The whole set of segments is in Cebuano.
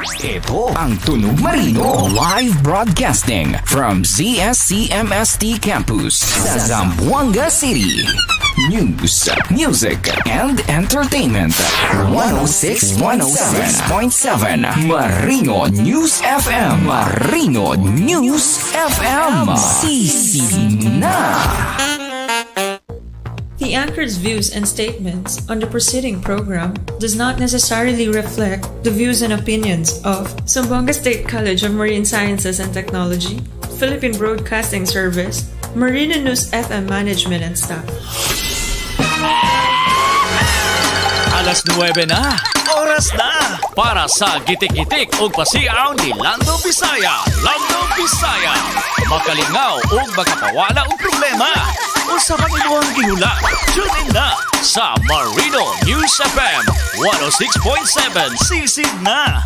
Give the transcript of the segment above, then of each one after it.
Ito ang Tunog Marino. Live broadcasting from ZSCMST Campus sa Zamboanga City. News, music, and entertainment. 106.7 Marino News FM. Marino News FM. Sisi na! The anchor's views and statements on the preceding program does not necessarily reflect the views and opinions of Zamboanga State College of Marine Sciences and Technology, Philippine Broadcasting Service, Marina News FM Management and Staff. Alas 9 na. Oras na para sa gitik-gitik ug pasiaw ni Lando Bisaya. Lando Bisaya. Makalingaw ug makapawala og problema. Unsa man imong gihula? Tune in na sa Marino News FM 106.7. Sisig na.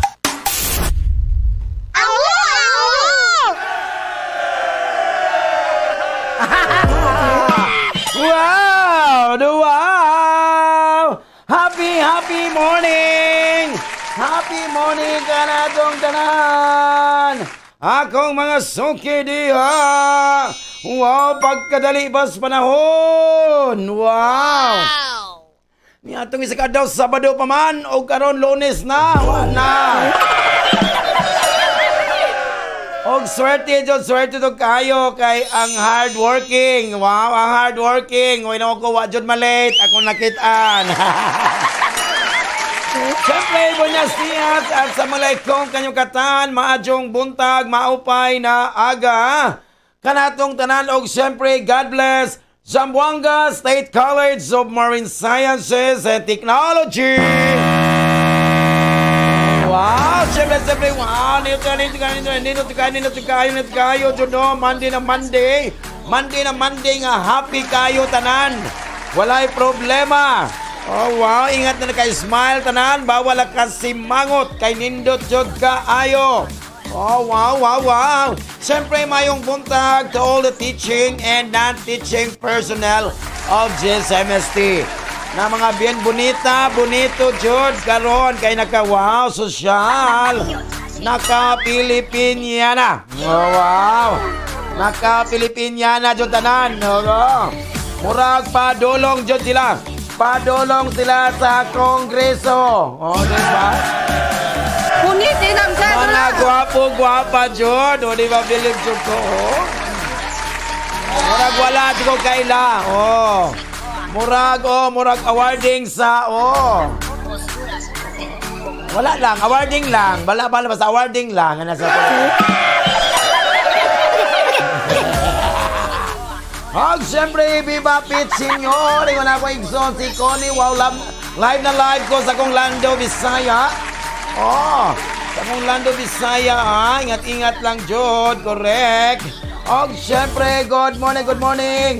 Wow! Wow! Happy, happy morning! Happy morning kanatong tanan! Akong mga suki diha! Wow, pagkadali bas panahon! Wow! Ni atong isa ka adlaw, Sabado pa man o karon Lunes na, wa na. Og swerte jud, swerte to kayo kay ang hardworking. Wow, ang hardworking. Uy na ko wa jud malate akong nakitaan. Siyempre, buenos dias at sa malaikong kanyong katan, maadyong buntag, maupay na aga. Kanatong tanan og siyempre, God bless Zamboanga State College of Marine Sciences and Technology. Wow! Siyempre, siyempre, wow! Nindot, nindot, nindot, nindot, nindot, kayo, nindot, kayo, Juno, Monday na Monday. Monday na Monday nga, happy kayo, tanan. Walay problema. Oh, wow! Ingat na naka-smile, tanan. Bawal ka simangot kay nindot, jud kaayo. Oh, wow. Siyempre, mayong buntag to all the teaching and non-teaching personnel of GSMST. Na mga bien bonita, bonito, jud, karon kay naka, wow, sosyal. Naka Pilipiniana. Oh, wow. Naka Pilipiniana jud tanan. Oh, murag padulong jud sila. Padulong sila sa Kongreso. Oh, di ba? Punit din ang Mga gwapo, gwapa jud. O, di ba, bilib jud ko, oh? Murag wala jud ko kaila. Oh. Murag, oh, murag awarding sa, oh. Wala lang, awarding lang. Wala, wala, basta awarding lang. Ano sa Og siyempre, Viva Pit Senior. Ingon ako igsoon si Connie. Wow, live na live ko sa akong Lando Bisaya. Oh, sa akong Lando Bisaya, ha. Ingat-ingat lang, jud. Correct. Og siyempre, good morning, good morning.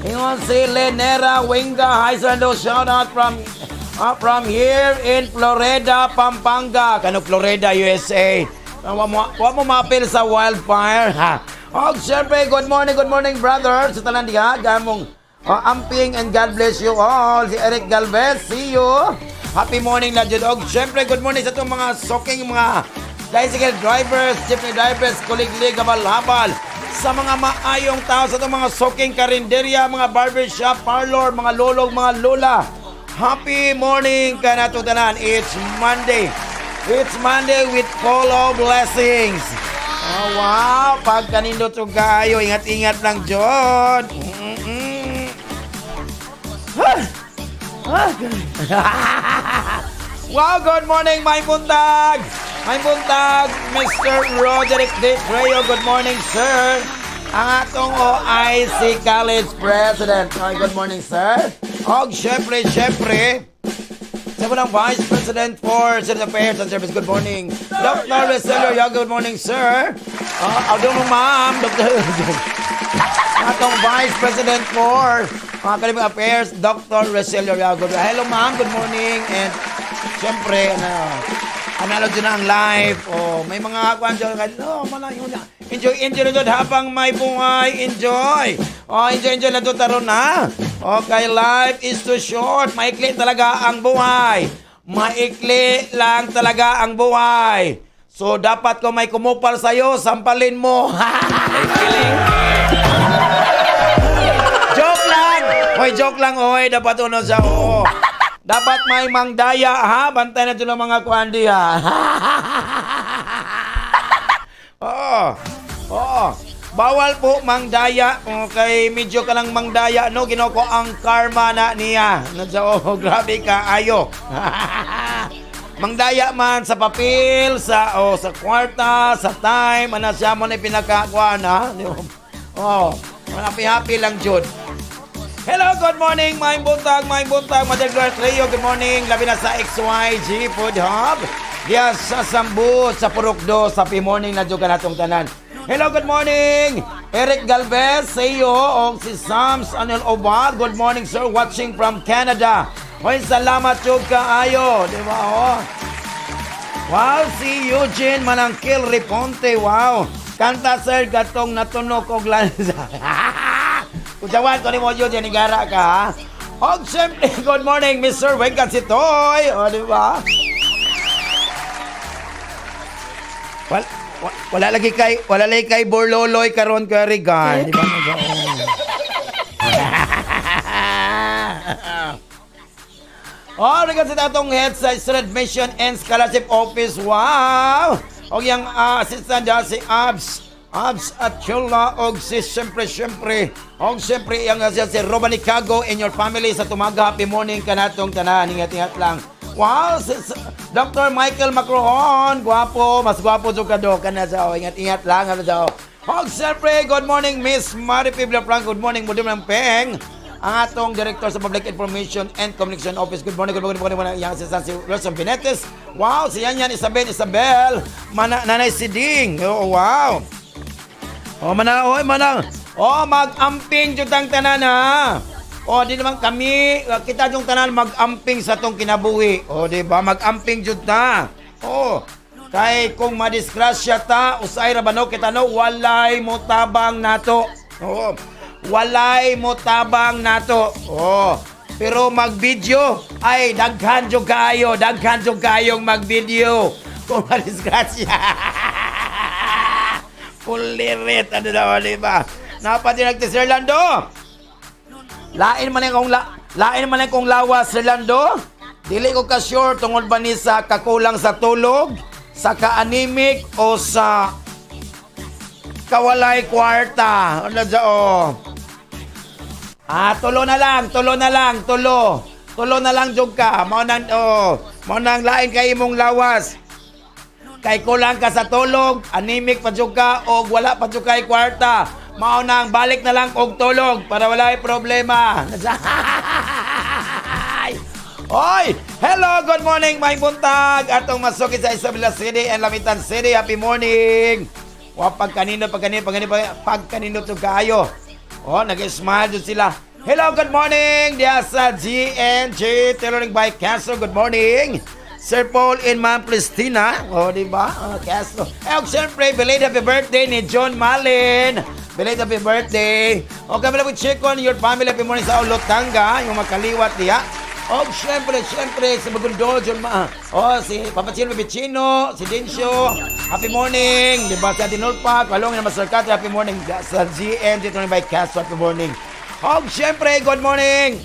Ingon si Lenera Winga. Hi, sir. Hello, shout out from here in Florida, Pampanga. Kano Florida, USA. Wa mo mapil sa wildfire, ha. Og siyempre, good morning, brother. Sa tanan diha, gamong amping and God bless you all. Si Eric Galvez, see you. Happy morning na jud. Og siyempre, good morning sa itong mga soking mga tricycle drivers, jeepney drivers, kuliglig, habal-habal. Sa mga maayong tao, sa itong mga soking karinderya, mga barbershop, parlor, mga lolog, mga lola. Happy morning kanatong tanan. It's Monday. It's Monday with full of blessings. Oh, wow. Pagkanindot og kaayo, ingat-ingat lang, jud. Ah! Ah! Wow, good morning, may buntag. May buntag, Mr. Roderick D. Treo. Good morning, sir. Ang atong OIC College President. Ay, good morning, sir. Og, syempre, syempre, sa unang Vice President for Student Affairs and Service, good morning. Dr. Roselio Yago, good morning, sir. Although, ma'am, Dr. Atong Vice President for Academic Affairs, Dr. Roselio Yago. Hello, ma'am. Good morning. And, syempre, ano, analog na ang life. Oh, may mga kuan dyan. No, malayo na. Enjoy, enjoy na dyan habang may buhay. Enjoy. Oh, enjoy, enjoy na doon taron na. Okay, life is too short. Maikli talaga ang buhay. Maikli lang talaga ang buhay. So, dapat kung may kumupal sa'yo, sampalin mo. Joke lang! Hoy, joke lang, oy. Dapat uno siya, oo. Dapat may mangdaya, ha? Bantay na ito ng mga kuandi, ha? Oo. Oo. Bawal po mangdaya. Okay, medyo ka lang mangdaya, no? Ginoo ko ang karma na niya. Oh, grabe ka, ayo. Mangdaya man sa papel, sa sa kwarta, sa time, ana siya mo na pinakakuan, ha? Oh, happy-happy lang jud. Hello, good morning, maayong buntag, Mother Girl Leo, good morning. Labi na sa XYG Food Hub. Diya sa Sambu, sa Purukdo, sa happy morning na jud kanatong tanan. Hello, good morning. Eric Galvez, sa iyo, og si Sams Anel Obal. Good morning, sir, watching from Canada. Hoy, salamat jud kaayo, di ba? Oh. Wow, si Eugene Manangkil Riponte, wow. Kanta sir, gatong natunog og lansa. Kujawan ko ni mo Eugene, igara ka, ha? Og siyempre, good morning, Mr. Wengan Sitoy. O, di ba? Wala lagi kay Borloloy karon kay Regan, di ba? Oh, regan sa atong head sa Student Admission and Scholarship Office. Wow! Og yang assistant dyan si Abs Atchula og si siyempre og siyempre yang si Roban Nicago and your family sa Tumaga. Happy morning kanatong tanan. Ingat-ingat lang. Wow, si Dr. Michael Macrohon, guwapo, mas guwapo jud ka do kana sa. Ingat-ingat lang ano daw. Og siyempre, good morning Miss Mari Pibla Frank. Good morning Mudim ng Peng. Ang atong Director sa Public Information and Communication Office. Good morning, good morning, good morning. Yang assistant si Wilson Benetes. Wow, si Yanyan Isabel. Nanay Siding. Oh, wow. Oh, manang, oy, manang. Oh, mag-amping jud tang tanan, ha. Oh, di naman kami, kita yung tanan mag-amping sa tong kinabuhi. Oh, di ba? Mag-amping jud ta. Oh, kay kung madisgrasya ta, usay ra ba no kita no, walay mo tabang nato. Oh. Walay mo tabang nato. Oh, pero mag-video ay daghan jud kaayo, daghan jud kaayong mag-video. Kung madisgrasya. Kulirit ano daw, di ba? Napatinag ti Sir Lando. Lain man kong lawas, Sir Lando. Dili ko ka sure tungod ba ni sa kakulang sa tulog, sa ka-anemic o sa kawalay kwarta. Ano dyan, oh. Ah, tulo na lang. Tulo na lang jud ka. Mao nang lain kay imong lawas. Kay kulang ka sa tulog, anemic pa jud ka og wala pa jud kay kwarta. Mao nang balik na lang og tulog para walay problema. Oy! Hello, good morning, may buntag. Atong masuki sa Isabela City and Lamitan City. Happy morning. Wa pagkanino to kaayo. Oh, nag-smile jud sila. Hello, good morning. Diya sa GNG Tailoring by Castro. Good morning. Sir Paul and Ma'am Cristina. Oh, di ba? Oh, Castro. Eh, siyempre, belated happy birthday ni John Malin. Belated happy birthday. Okay, belated check on your family. Happy morning sa Olotanga, yung makaliwat diya. Oh, siyempre, si Magundo, John Ma. Oh, si Papa Chino, Chino, si Densyo. Happy morning. Di ba? Si Ate Nulpa, Kalong na Master Kat. Happy morning sa GMG Tailoring by Castro. Happy morning. Oh, siyempre, good morning.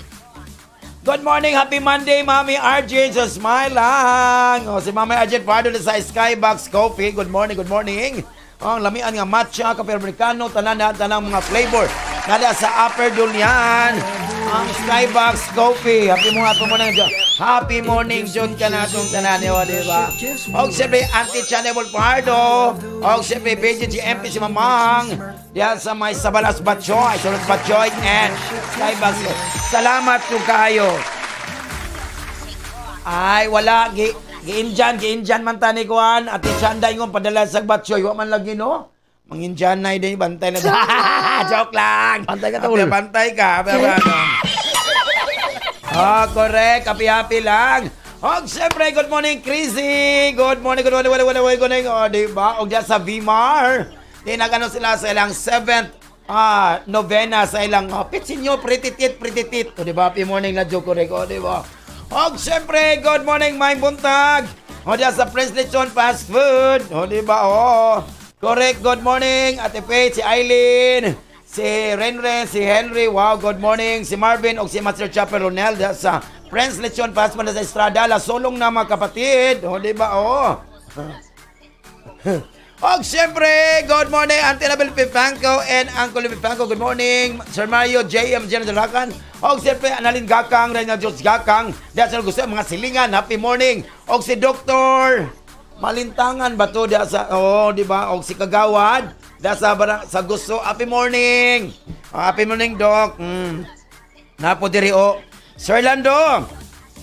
Good morning, happy Monday, Mami RJ. Just smile lang. Oh, si Mami RJ Pardo sa Skybox Coffee. Good morning, good morning. Oh, ang lamian nga matcha, kape americano, tanan na tanang mga flavor. Nada sa Upper Dulian, ang Skybox Coffee. Happy morning, John. Happy morning, John, ka na itong tanan niyo, di ba? Og siyempre, Auntie Chanel Pardo. Og siyempre, BGGMP si Mamang. Diyan sa may Sabalas Batchoy, Sabalas Batchoy and Skybox. Salamat kung kayo. Ay, wala. Giinjan man tani kuan. Ate Chanda ingon padala sa Batchoy. Wa man lagi, no? Manginjan na din, bantay na. Joke lang. Bantay ka, tol. Bantay ka. Ah, correct. Happy-happy lang. Og siyempre, good morning, Chrissy. Good morning, good morning, good morning, good morning. O, diba? Og dyan sa Vmar. Di nag-ano sila sa ilang 7th novena sa ilang pitsinyo, prititit. O, diba? Happy morning na, joke, correct. O, diba? Og syempre, good morning, may buntag. O diya sa Prince Lechon Fast Food. O di ba? O. Correct, good morning. Ate Faith, si Eileen, si Renren, si Henry. Wow, good morning. Si Marvin o si Master Chopper Ronel diya sa Prince Lechon Fast Food sa Estrada. La solong na mga kapatid. O di ba? O. Og siyempre, good morning, Auntie Annabel Pipanco and Uncle Pipanco. Good morning, Sir Mario J.M. General Dalakan. Og siyempre, Annalyn Gakang, Reyna George Gakang. Diya sa gusto mga silingan, happy morning. Og si Dr. Malintangan ba to diya sa, oh, di ba? Og si Kagawad, diya sa, barang, sa gusto, happy morning. Oh, happy morning, Doc. Napo diri o. Sir Lando,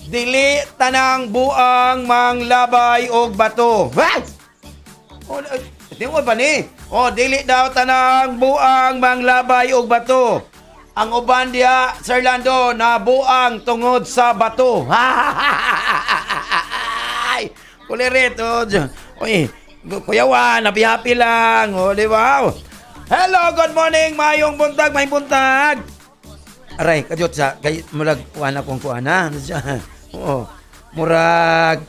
dili tanang buang manglabay og bato. What? Oh, tinuod ba ni? Oh, dili daw tanang buang manglabay og bato. Ang uban diha, Sir Lando, na buang tungod sa bato. Kulirit, oh. Oy, Kuya Juan, happy happy lang. Oh, di ba? Hello, good morning, mayong buntag, may buntag. Aray, kadyot sa kay murag kuan akong kuan ha. Oo. Murag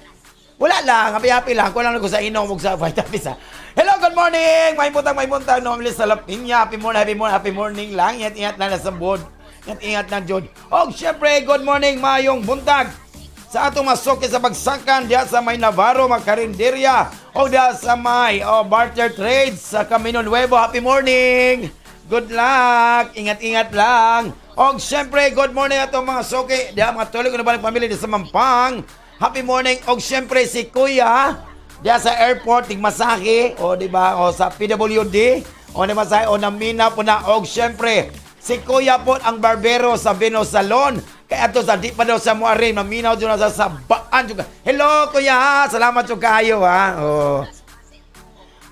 wala lang, happy-happy lang. Kulang lang ko sa inom ug sa vitamins ha. Hello, good morning! May buntag, may buntag. No, sa Lapinya. Happy morning, happy morning, happy morning lang. Ingat-ingat lang sa board. Ingat-ingat lang, Jod. Og syempre, good morning, mayong buntag. Sa atong masuki sa bagsakan, diya sa may Navarro, Magkarinderya. O diya sa may barter trades sa Camino Nuevo. Happy morning! Good luck! Ingat-ingat lang. Og syempre, good morning atong mga suki. Diya mga tuloy ko na balik pamilya diya sa Mampang. Happy morning. Og syempre si Kuya diya sa airport tigmasahe o di ba o sa PWD o ni masahe o namina po na. Og syempre si Kuya po ang barbero sa Vino Salon. Kaya ato sa di pa daw sa muari maminaw jud na sa sabaan jud. Hello Kuya, salamat jud kaayo ha. Oh.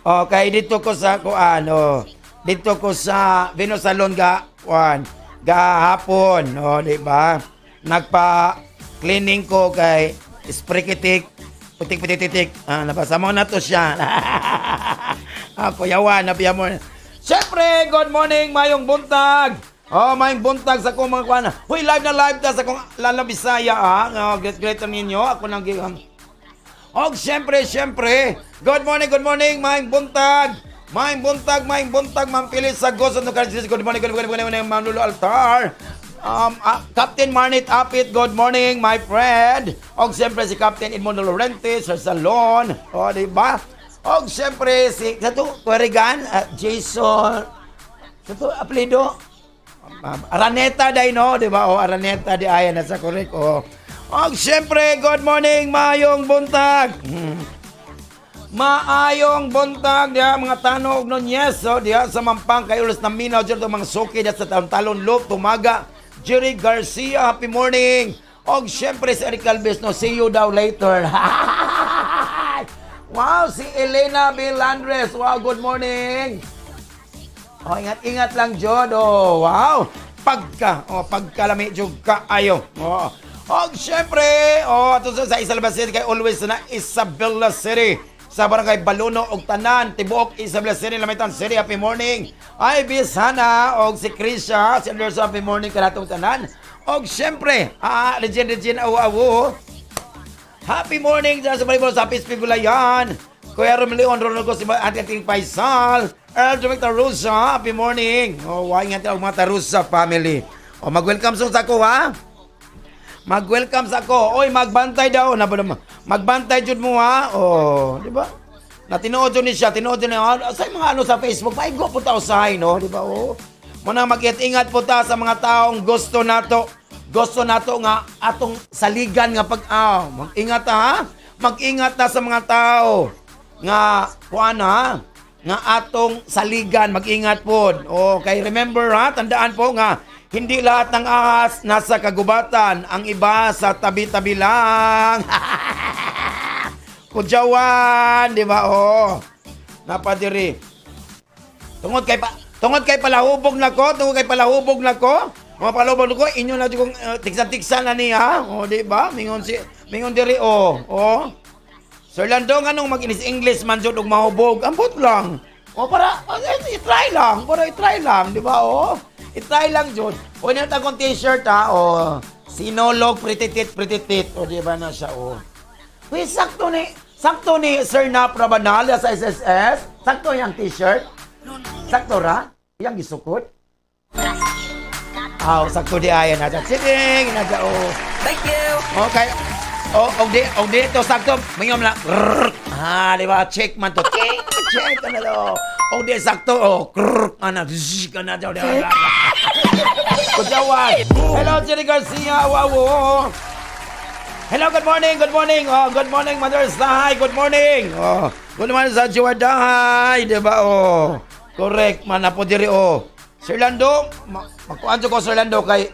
Okay, dito ko sa kuan oh. Dito ko sa Vino Salon ga kuan gahapon, oh, di ba? Nagpa cleaning ko kay spray kitik, putik putik titik. Ah, nabasa mo na to siya. Ah, Kuya Juan, nabiya mo. Siyempre, good morning, mayong buntag. Oh, mayong buntag sa akong mga kuan. Huy, live na live ta sa akong Lala Bisaya, ah. Oh, great great ninyo. Ako nang Og siyempre, siyempre, good morning, mayong buntag. Mayong buntag, mayong buntag, Ma'am Phyllis sa Gozo no. Good morning, good morning, good morning, Ma'am Lulu Altar. Captain Marnit Apit, good morning, my friend. Og siyempre si Captain Edmundo Lorente sa Salon. O, di ba? Og siyempre si sa to Kuwerigan, Jason, sa to apelido Araneta day no, di ba? O Araneta di ayan nasa correct. O. Og siyempre, good morning, mayong buntag. Maayong buntag diha mga tanog Nunez, so diha sa Mampang kay ulos na minaw dyan mga suki diha sa Talon Loop, Tumaga. Jerry Garcia, happy morning. Og syempre si Eric Alves, no, see you daw later. Wow, si Elena Belandres. Wow, good morning. Oh, ingat-ingat lang, Jod. Oh, wow. Pagka, oh, pagkalami jud ka ayo. Oh. Og syempre, oh, ato sa Isabela City kay always na Isabela City. Sa barangay Baluno og tanan tibuok Isabela City, Lamitan City, happy morning. Ay Bisana og si Krisha, si Anderson, happy morning kanatong tanan. Og syempre, Regine Regine awo awo. Happy morning sa Balibol sa Happy Spigulayan. Kuya Romeo Leon Ronald ko si Ate Ating Faisal. Earl Dominic Tarusa, happy morning. Oh, why nga mga Tarusa family. O mag-welcome sa ako ha. Mag-welcome sa ako. Oy, magbantay daw. Magbantay jud mo ha. Oh, di ba? Na tinuod jud ni siya, tinuod jud niya. Sa mga ano sa Facebook, paigo po ta usahay, no, di ba? Oh. Muna mag-ingat po ta sa mga taong gusto nato. Gusto nato nga atong saligan nga pag mag-ingat ta ha. Mag-ingat ta sa mga tao nga kuan ha, nga atong saligan, mag-ingat pod. Okay, remember ha, tandaan po nga hindi lahat ng ahas nasa kagubatan, ang iba sa tabi-tabi lang. Kudyawan, di ba? Oh. Napadiri. Tungod kay palahubog na ko, tungod kay palahubog na ko. Mga palahubog na ko, inyo na kong tiksan-tiksan na niya. Oh, di ba? Mingon diri oh. Oh. Sir Lando, nganong mag-inis English man jud og mahubog? Ambot lang. Oh, para i-try lang, para i-try lang, di ba? Oh. I-try lang jud. O nito akong t-shirt ha. Oh. Sinulog prititit prititit. O di ba na siya o. Uy, sakto ni Sir Nap Rabanal sa SSS. Sakto yung t-shirt. Sakto ra? Yang gisukot? Aw, sakto di ayan na. Sige, na o. Thank you. Okay. O, og di to sakto. Mingom lang. Ah, di ba? Check man to. Check, check ano to. Og di sakto. O, krrr, ana, zzz, ana, di ba? Kujawan. Hello, Jerry Garcia. Wow. Hello, good morning, good morning. Oh, good morning, Mother Sahay. Good morning. Oh, good morning sa Juwadahay, di ba? Oh, correct man na po diri oh. Sir Lando, makuan ko Sir Lando kay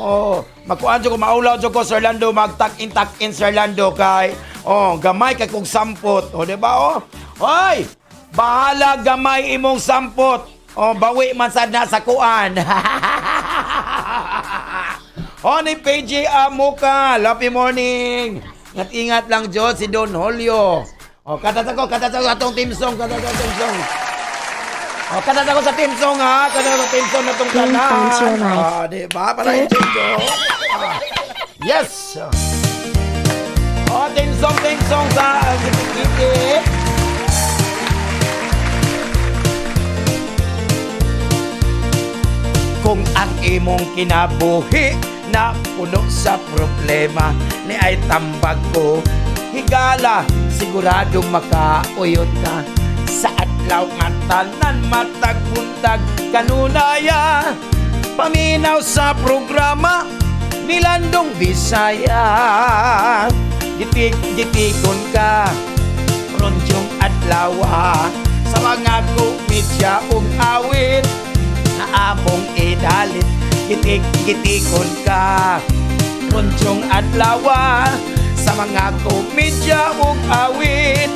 oh, makuan ko maulaw ko Sir Lando, magtak-in Sir Lando kay oh, gamay kay kog sampot. Oh, di ba oh? Hoy, bahala gamay imong sampot. Oh, bawi man sad na sa kuan. Honey PJ Amuka, happy morning. Ingat-ingat lang Diyos si Don Julio. Oh, katata ko atong team song, katata ko team song. Oh, katata ko sa team song ha, katata ko team song na tong tanan. Oh, di ba? Para enjoy. Yes. Oh, team song sa Gitik-gitik. Kung ang imong kinabuhi na puno sa problema ni ay tambag ko higala, siguradong makauyot ka sa adlaw nga tanan matag buntag kanunaya. Paminaw sa programa ni Landong Bisaya. Gitik-gitikon ka rondyong adlaw sa mga komedya ug awit na among idalit. Gitik-gitikon ka rondyong adlaw sa mga komedya ug awit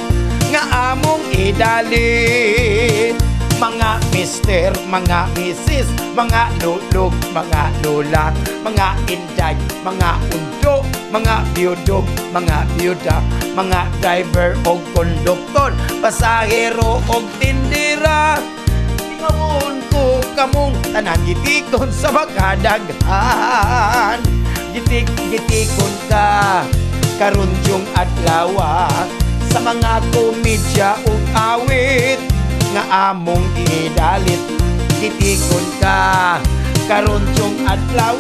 nga among idalit. Mga mister, mga misis, mga lulog, mga lola, mga inday, mga undo, mga biyudog, mga biyuda, mga driver o konduktor, pasahero o tindira. Tingawon ko kamong tanan, gitikon sa makadaghan. Gitik-gitikon ka karundyong adlaw sa mga komedya ug awit nga among idalit. Gitikon ka karundyong adlaw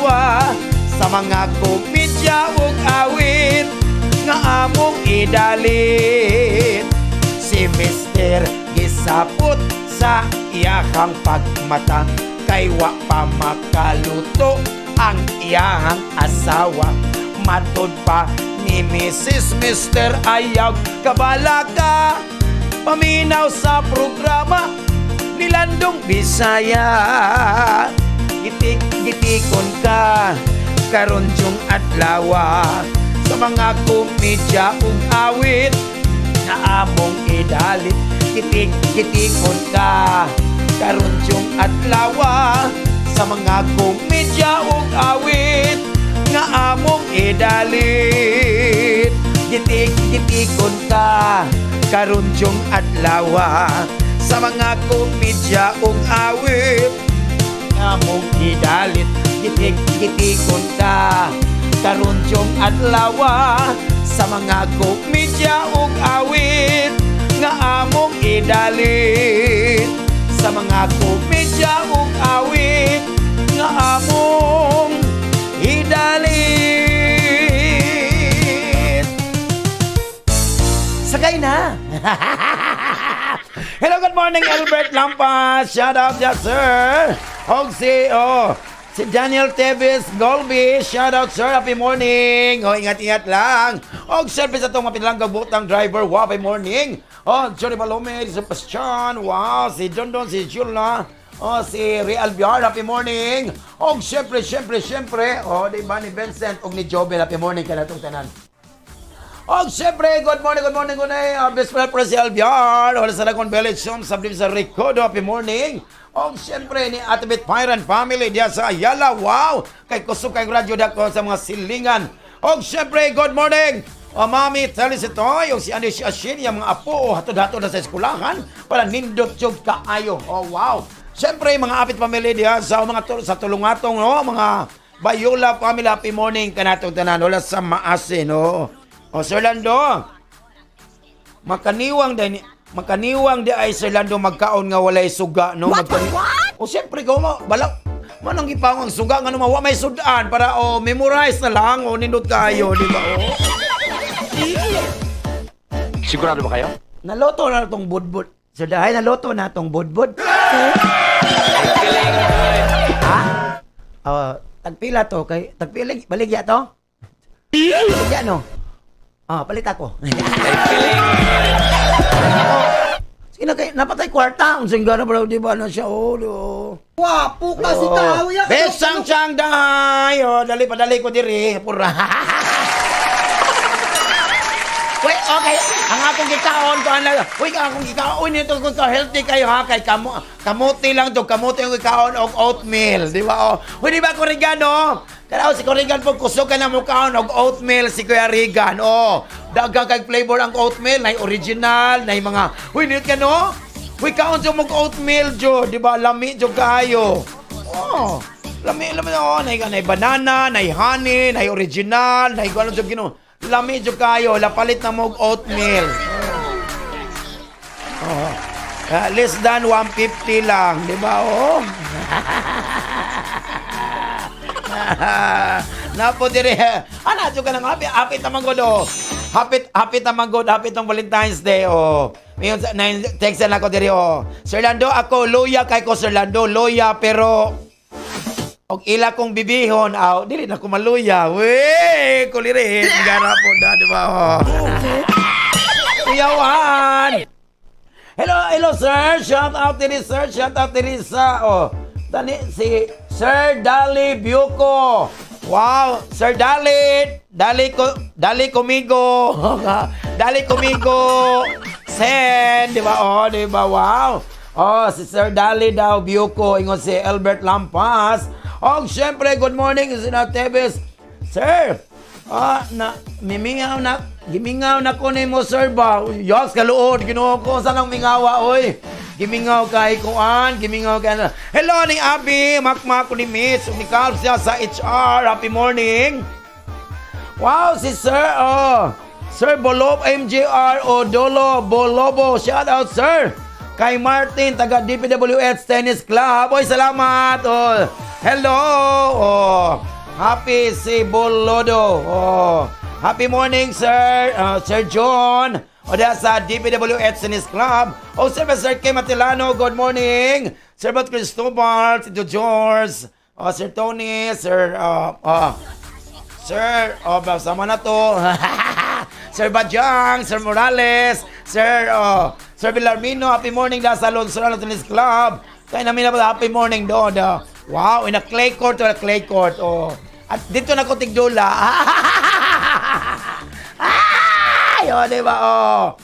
sa mga komedya ug awit nga among idalit. Si Mister gisapot sa iyahang pagmata kay wa pa makaluto ang iyahang asawa. Matod pa ni Mrs. Mister ayaw kabalaka. Paminaw sa programa ni Landong Bisaya. Gitik-gitikon ka karundyong adlaw sa mga komedya ug awit na among idalit. Gitik-gitikon ka karundyong adlaw sa mga komedya ug awit nga among idalit. Gitik-gitikon ka karundyong adlaw sa mga komedya ug awit nga among idalit. Gitik-gitikon ka karundyong adlaw sa mga komedya ug awit nga among idalit. Sa mga komedya ug awit nga among idalit. Sakay na. Hello, good morning, Albert Lampas. Shout out, yes, sir. Og si, oh, si Daniel Teves Golby. Shout out, sir. Happy morning. Oh, ingat-ingat lang. Og service atong mapilang gabutang driver. Wow, happy morning. Oh, Johnny Balome, si Sebastian. Wow, si Dondon, si Jula. Oh, si Real Biar, happy morning. Og syempre, syempre, syempre, oh, di ba ni Vincent og ni Jobel, happy morning ka na itong tanan. Og syempre, good morning, good morning, good morning. Best friend si Albiar, wala sa Lagon Village, sa sa Ricodo, happy morning. Og syempre, ni Ate Beth Pyran family diya sa Ayala, wow! Kay kusog kay radyo dako sa mga silingan. Og syempre, good morning. O Mami Telisitoy, o si Anish Ashin, yung mga apo, hatod-hatod na sa eskulahan, para nindot yung kaayo. Oh, wow! Siyempre, mga apit pamilya diya sa mga sa tulungatong, no? Mga Bayola family, happy morning kanatong tanan. Wala sa Maasin, oh. Oh, Sir Lando. Makaniwang din, makaniwang di ay Sir Lando magkaon nga walay suga, no? What? What? O siyempre ko mo balak manang gipangong suga ngano mawa may sudan para oh memorize na lang o oh, nindot kayo, di ba? Oh. Sigurado ba kayo? Naloto na tong budbud. Sir Dahay, naloto na tong budbud. Ha? Tagpila to kay tagpila baligya to? Baligya no. Ah, palit ako. Sige na kay napatay kwarta unsay gana bro, di ba na siya oh. Wapo ka si tao ya. Besang siyang dahay. Oh, dali padali ko diri pura. Wait, okay. Ang akong gikaon ko ana. Uy, ang akong gikaon nito kung ka healthy kayo ha kay kamote lang to, kamote ang gikaon og oatmeal, di ba? Oh. Uy, di ba ko Regan, oh? Kanaw si Regan po kusog ka na mo kaon og oatmeal si Kuya Regan. Oh, daghang kay flavor ang oatmeal, nay original, nay mga. Uy, nit ka no? Uy, kaon jud mo oatmeal jo, di ba? Lami jud kaayo. Oh, lami lami oh, nay nay banana, nay honey, nay original, nay kuno jud Ginoo. Lami jud kayo, lapalit na mo og oatmeal. Oh. Less than 150 lang, di ba? Oh. Napo dire. Ana jud ka nang happy, happy ta man gud oh. Happy happy ta man gud, happy tong Valentine's Day oh. Mayon sa text na ako dire oh. Sir Lando, ako loya kay ko Sir Lando, loya pero og ila kong bibihon aw dili na ko maluya. We, kulirin gara po na, di ba? Oh. Kuyawan. Hello, hello sir. Shout out diri sir, shout out diri sa oh. Tani si Sir Dali Buco. Wow, Sir Dali, Dali ko, Dali Kumigo. Dali Kumigo. Send, di ba? Oh, di ba? Wow. Oh, si Sir Dali daw Buco ingon si Albert Lampas. Oh, syempre, good morning si na Tevez. Sir, na mimingaw na, gimingaw na ko nimo sir ba? Yos kaluod Ginoo ko sa nang mingawa oy. Gimingaw kay kuan, gimingaw kay. Hello ning Abi, makmak ni Miss, ni Calv siya sa HR. Happy morning. Wow, si Sir, oh. Sir Bolob MJR o Dolo Bolobo. Shout out sir. Kay Martin taga DPWH Tennis Club. Oy, salamat. Oh. Hello. Oh. Happy si Bolodo. Oh. Happy morning sir, Sir John. O da sa DPWH Tennis Club. O Sir Sir K. Matilano, good morning. Sir Bert Cristobal, Tito George, oh, Sir Tony, Sir Sir, oh, sama na to. Sir Bajang, Sir Morales, Sir Sir Villarmino, happy morning da sa Lonsolano Tennis Club. Kaya namin na happy morning doon. Wow, in a clay court or a clay court. Oh. At dito na ko tigdula. Ay, oh, di ba? Oh.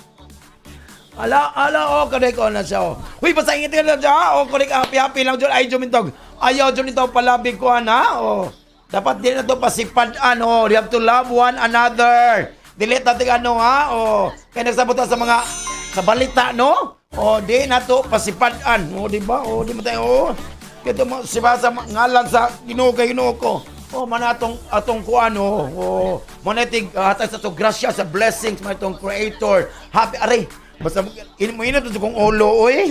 Ala, ala, oh, correct oh, na siya, oh. Uy, basta ingit ka na siya, oh, correct, happy, happy lang dyan. Ay, jumintog. Ayaw, dyan ito, palabig ko, ana, oh. Dapat din na ito pasipadaan, oh. You have to love one another. Delete natin, ano, ha, oh. Kaya nagsabot sa mga, sa balita, no? Oh, di na to pasipadaan. Oh, di ba? Oh, di mo tayo, oh. Kaya ito, siba sa ngalan sa Ginoo kay Ginoo ko. Oh, man atong atong kuan, oh. Oh, monetig hatag sa to grasya sa blessings man itong creator. Happy aray. Basta mo inot sa kong ulo, oy.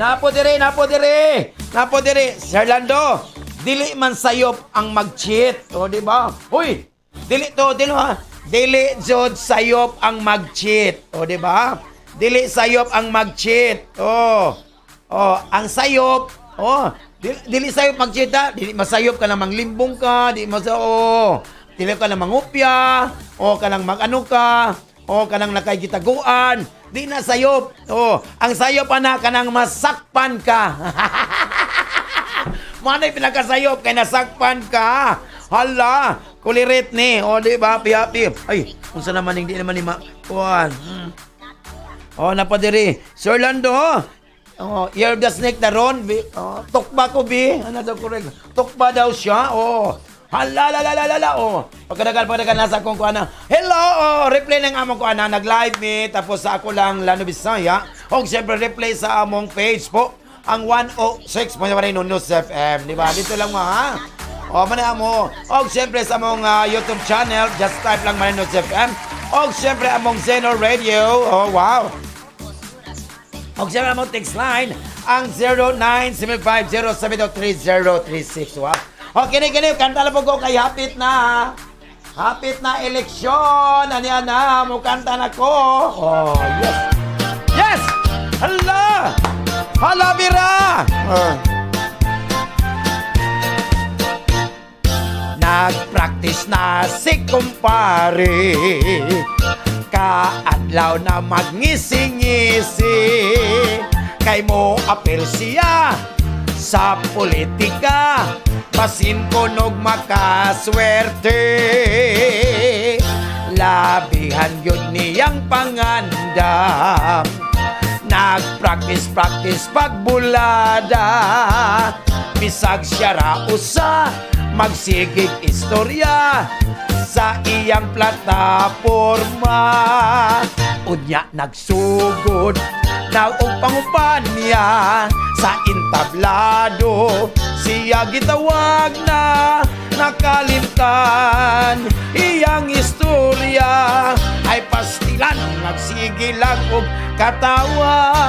Napo dire, napo dire. Napo dire, Sir Lando. Dili man sayop ang mag-cheat, oh, di ba? Uy, dili to, dili ha. Dili jud sayop ang mag-cheat, oh, di ba? Dili sayop ang mag-cheat. Oh. Oh, ang sayop, oh, dili sayop mag-cheat, ha? Dili masayop ka na manglimbong ka, di masa oh. Dili ka na mangupya, o ka nang mag-ano ka, o ka nang nakay-gitaguan. Di na sayop. Oh, ang sayop ana ka nang masakpan ka. Manay pinakasayop kay nasakpan ka. Hala, kulirit ni. O, di ba? Happy. Ay, unsa naman hindi naman ni ma kuan. Oh, napadiri. Sir Lando, oh, ear of the snake na ron. Oh, tukba ko, bi. Ano daw correct? Tukba daw siya. Oh. Hala, la, la, la, la, la. Oh. Pagkadagal, pagkadagal, nasa akong kuana. Hello! Hello, oh, replay ng among ko ana, nag-live mi tapos sa ako lang Lano Bisaya. Og siyempre replay sa among page po ang 106.1 News FM, di ba? Dito lang mo ha. O man amo. Og siyempre sa among YouTube channel, just type lang Marino News FM. Og siyempre among Zeno Radio. Oh, wow. Og siyempre among text line ang 0975-072-3036. Wow. O kini kini kanta lang po ko kay hapit na. Hapit na eleksyon. Ani ana, mo kanta na ko. Oh, yes. Yes! Hala! Hala, bira! Nagpractice na si kumpare, kaadlaw na magngising-ngisi, kay mo apel siya sa politika, basin kunog makaswerte. Labihan yun niyang pangandam, nagpractice-practice pagbulada, bisag siya ra usa magsigig istorya sa iyang plataporma. Unya nagsugod na og pangupan niya sa entablado, siya gitawag na nakalimtan iyang istorya ay pastilan nagsige lang og katawa.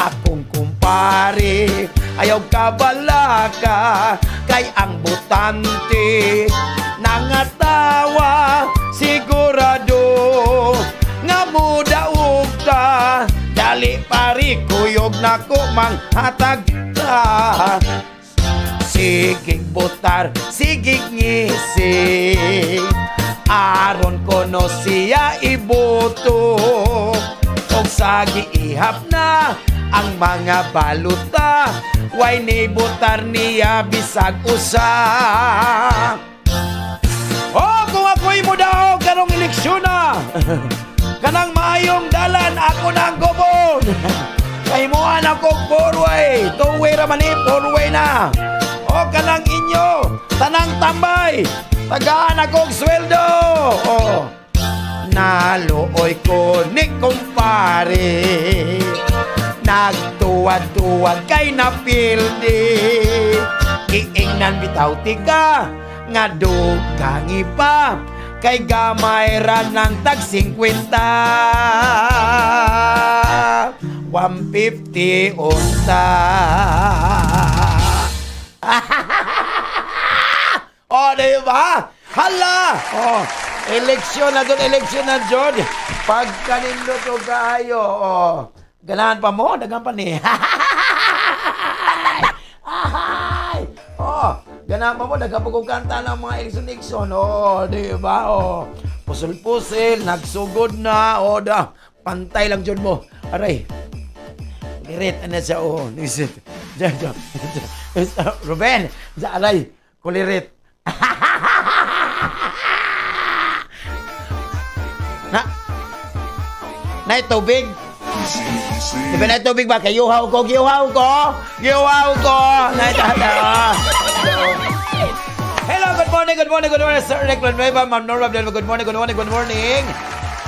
Akong kumpare ayaw kabalaka, kay ang botante nangatawa, sigurado nga mudaog ta, dali pari kuyog nako manghatag ta. Sigig botar, sigig ngisi, aron kono siya iboto, og sagi ihap na ang mga baluta, way ni botar niya bisag usa. Oh, kung ako'y mudaog karong eleksyon na, kanang maayong dalan ako na ang gobon. Kay moan ako four-way, two-way ra man ni, four-way na. O kanang inyo, tanang tambay, tagaan akong sweldo. Oh, naluoy ko ni kumpare, nagtuwad-tuwad kay napildi, iingnan bitaw tika nga dugangi pa, kay gamay ra ng tag 50, 150 unta. Oh, di ba? Hala! Oh, eleksyon na doon, eleksyon na doon. Pagkanindot o kayo, oh. Ganahan pa mo, daghan pa ni. Ahay! Oh, ganahan pa mo, daghan pa kong kanta ng mga eleksyon-eleksyon. Oh, di ba? Oh, pusul-pusil, nagsugod na. Oh, da, pantay lang dyan mo. Aray. Kulirit, ano siya? Oh, nisit. Ruben, aray, kulirit. Na, na tubig. Di ba na tubig ba? Kay yuhaw ko, yuhaw ko, yuhaw ko. Hello, good morning, good morning, good morning, Sir Rick Nueva, Ma'am Nora, good morning, good morning, good morning.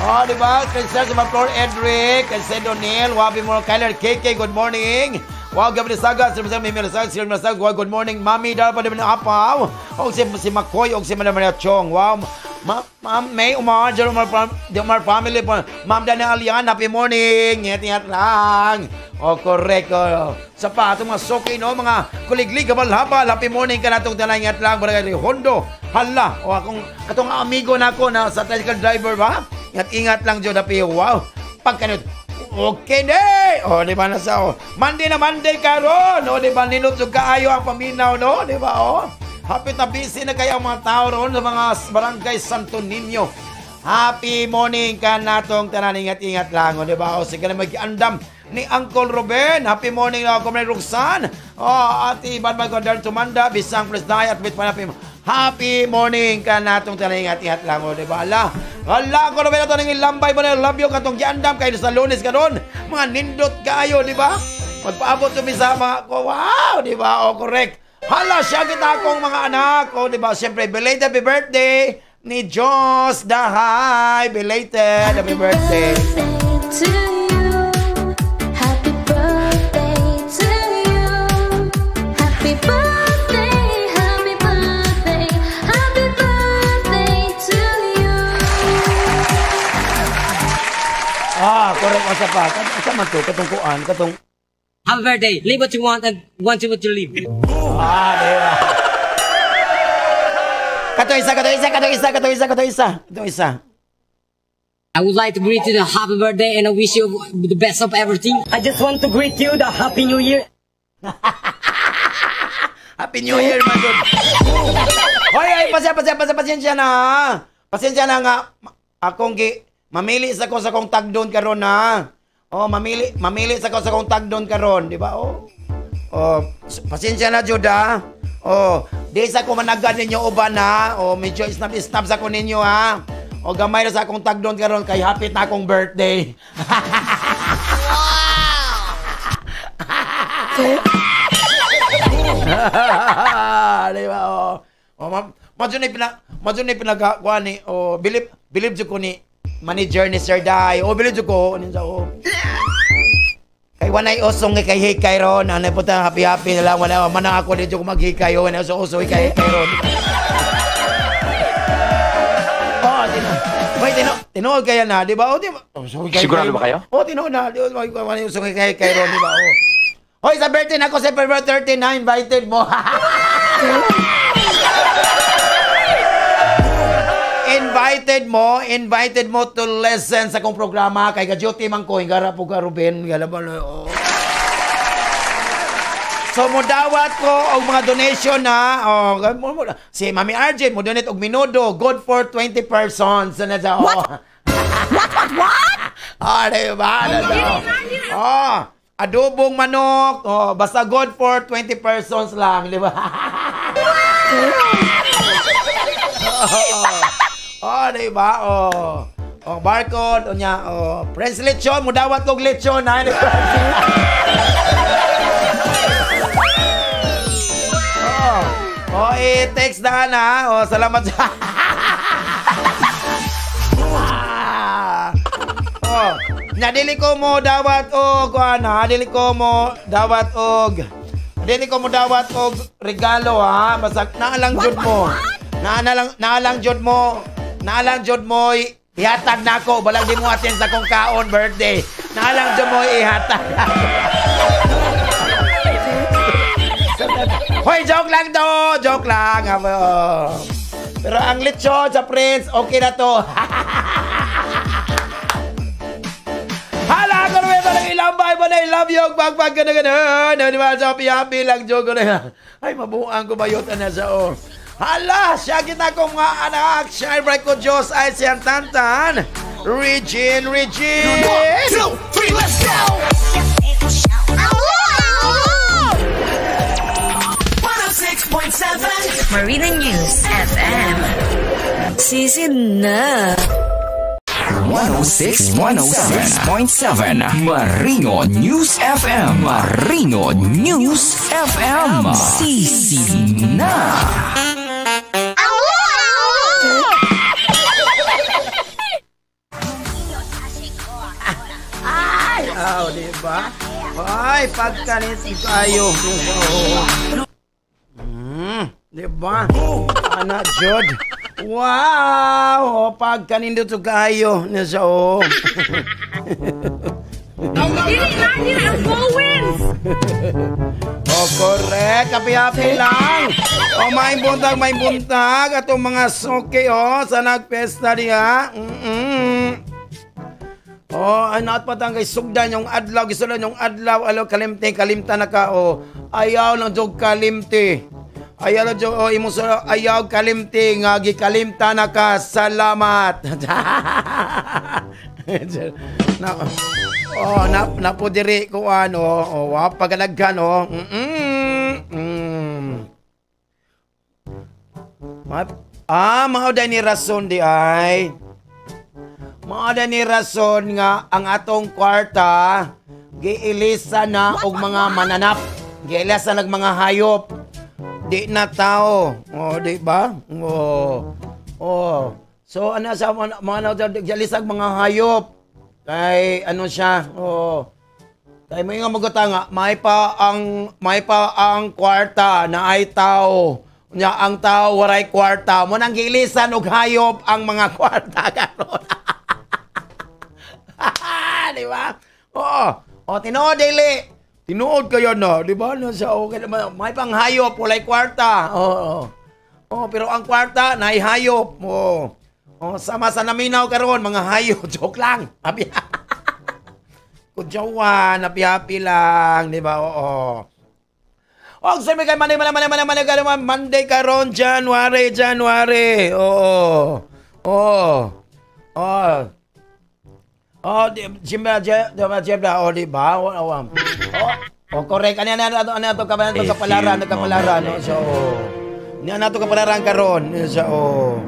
Oh, di ba? Kay Sir Ma'am Flor Edric, kay Sir Donel, Wabi Mo, Kyler KK, good morning. Wow, Gabriel Saga, Sir Mr. Mimi Saga, Sir Saga, wow, good morning, Mami, Darpa de Apaw. Og si Makoy, og si Madam Maria Chong. Wow, Ma'am May Umar, Umar family, Ma'am Daniel Alian, happy morning. Ingat-ingat lang. Oh, correct. Oh. Sa pa, itong mga soke, no, mga kuliglig, habal-habal, happy morning ka na itong tanan, ingat lang, barangay Hondo. Hala, o akong, katong amigo na ako na sa tricycle driver ba? Ingat-ingat lang, Diyo, happy, wow. Pagkanot, okay na! O, di ba na sa, o. Monday na Monday karon, o, di ba, nilutsog kaayo ang paminaw, no? Di ba, o? Happy na busy na kayo ang mga tao roon sa mga barangay Santo Niño. Happy morning ka natong tanan, ingat-ingat lang, o, di ba? O, sige na mag-andam ni Uncle Ruben. Happy morning na ako, Comrade Roxanne. O, Ate Ivan Magandar Tumanda, Bisang Presday at Bit Panapim. Happy morning ka natong tanan, ingat-ingat lang, o, di ba? Ala, ala ko Ruben, ato nang ilambay mo na love you katong giandam kayo sa Lunes karon. Mga nindot kayo, di ba? Magpaabot kami sa mga, wow, di ba? O, correct. Hala, siya kita akong mga anak. O, di ba? Siyempre, belated happy birthday. ni Diyos Dahay. Belated happy birthday. To you. Happy birthday to you. Happy birthday, happy birthday, happy birthday to you. Ah, correct asa pa. Asa man to katong kuan, katong Happy birthday. Live what you want and want what you live. Ah, diba? Katong isa, katong isa, katong isa, katong isa, katong isa, katong isa. I would like to greet you the happy birthday and I wish you the best of everything. I just want to greet you the happy new year. Happy New Year, man. Hoy, ay, pasensya na. Pasensya na nga. Akong mamili sa ko sa akong tagdon karon na. Oh, mamili sa ko sa akong tagdon karon, di ba? Oh. Oh, pasensya na jud ha. Oh, di sa ko managan ninyo uban ha. Oh, medyo snap sa ko ninyo ha. Oh, gamay ra sa akong tagdon karon kay hapit na akong birthday. Wow. Di ba? Oh. Oh, madyo ni pinagakuha ni oh, bilib jud ko ni manager ni Sir Dai. Oh, bilib jud ko ni sa oh. Kay wanay usong kay hikay ron, anay puta happy happy na lang wala man ako dito ko maghikay, oh, wanay uso hikay hikay ron. Oh, tinuod kaya na, di ba? Oh, di ba? Oh, so, hikay, Sigurado ba kayo? Oh, tinuod na, di ba? Wanay usong hikay hikay ron, di ba? Oh. Hoy, sa birthday nako sa February 39, invited mo. Invited mo to listen sa akong programa kay ga-duty man ko hingara po ka Ruben, gala ba oh. So modawat ko og mga donation na oh, si Mami RJ mo donate og minudo, good for 20 persons na sa oh. What? What? Ah, di ba? Oh, adobong manok, oh, basta good for 20 persons lang, di ba? Oh, di ba? Oh. Oh, barcode unya, oh, Prince lechon, mudawat kog lechon na. Oh. Oh, i-text na na. Oh, salamat sa. Oh, nadili ko mo dawat og ana, dili ko mo dawat og. Dili ko mo dawat og regalo ha, basta naalang jud mo. Naalang jud mo. Naalang jud mo ihatag nako, balang di mo atin sa akong kaon birthday. Naalang jud mo ihatag nako. Hoy, joke lang to, joke lang. Pero ang lechon sa Prince, okay na to. Hala, ako naman parang ilambay mo na I love you. Bagpag ka na gano'n. Di ba? So, happy lang joke ko na. Ay, mabuang ko ba yun na sa oh. Hala, siya kita kong mga anak. Shine bright ko Diyos ay siyang tantan. Regine, Regine. 1, 2, 3, let's go! 106.7 Marina News FM. Season na. 106.7 Marino News FM. Marino News FM. Sisi na. Ay, oh, di ba? Ay, pagkalit kayo. Di ba? Ana, Jod. Wow! O, pagkanindot kayo. Nasa, oh. Dili na, dili ang wins! Oh, correct. Happy-happy lang. O, may buntag. Atong mga suki, oh, sa nagpesta diha. Oh, ano at patang kay sugdan yung adlaw, gisudan yung adlaw, alo kalimte, kalimta na ka, oh. Ayaw lang jog kalimte. Ayaw lang jog, oh, imo sa ayaw kalimte nga gikalimta na ka. Salamat. Na, oh, na po diri ko ano, oh, wa pagalaghan, oh. Mao day ni rason di ay. Mao day ni rason nga ang atong kwarta giilisa na og mga mananap, giilisa nag mga hayop. Di na tao. Oh, di ba? Oh. Oh. So ano sa mga mga ano, mga hayop. Kay ano siya? Oh. Kay mo nga maguta nga may pa ang kwarta na ay tao. Nya ang tao waray kwarta. Mo nang gilisan og hayop ang mga kwarta karon. Di ba? Oo. O, tinuod dili. Tinuod kayo no, di ba? No, sa okay naman. May pang hayop, walay kwarta. Oo. Oh, pero ang kwarta naay hayop. Oo. Oh, sama sa naminaw karon mga hayop. Joke lang. Happy. Kudyawan, happy happy lang, di ba? Oo. Og sabi kay Monday, Monday, Monday, Monday, Monday, Monday, Monday karon, January, January. Oo. Oo. Oo. Oh, di, Jimba, Jimba, Jimba, oh, di ba? Oh, oh, oh, oh, correct. Ano, ano, ano, ano, ano, ano, A kapalaran, few kapalaran, no? moments So, oh. Niya na to kapalaran karon. So, oh.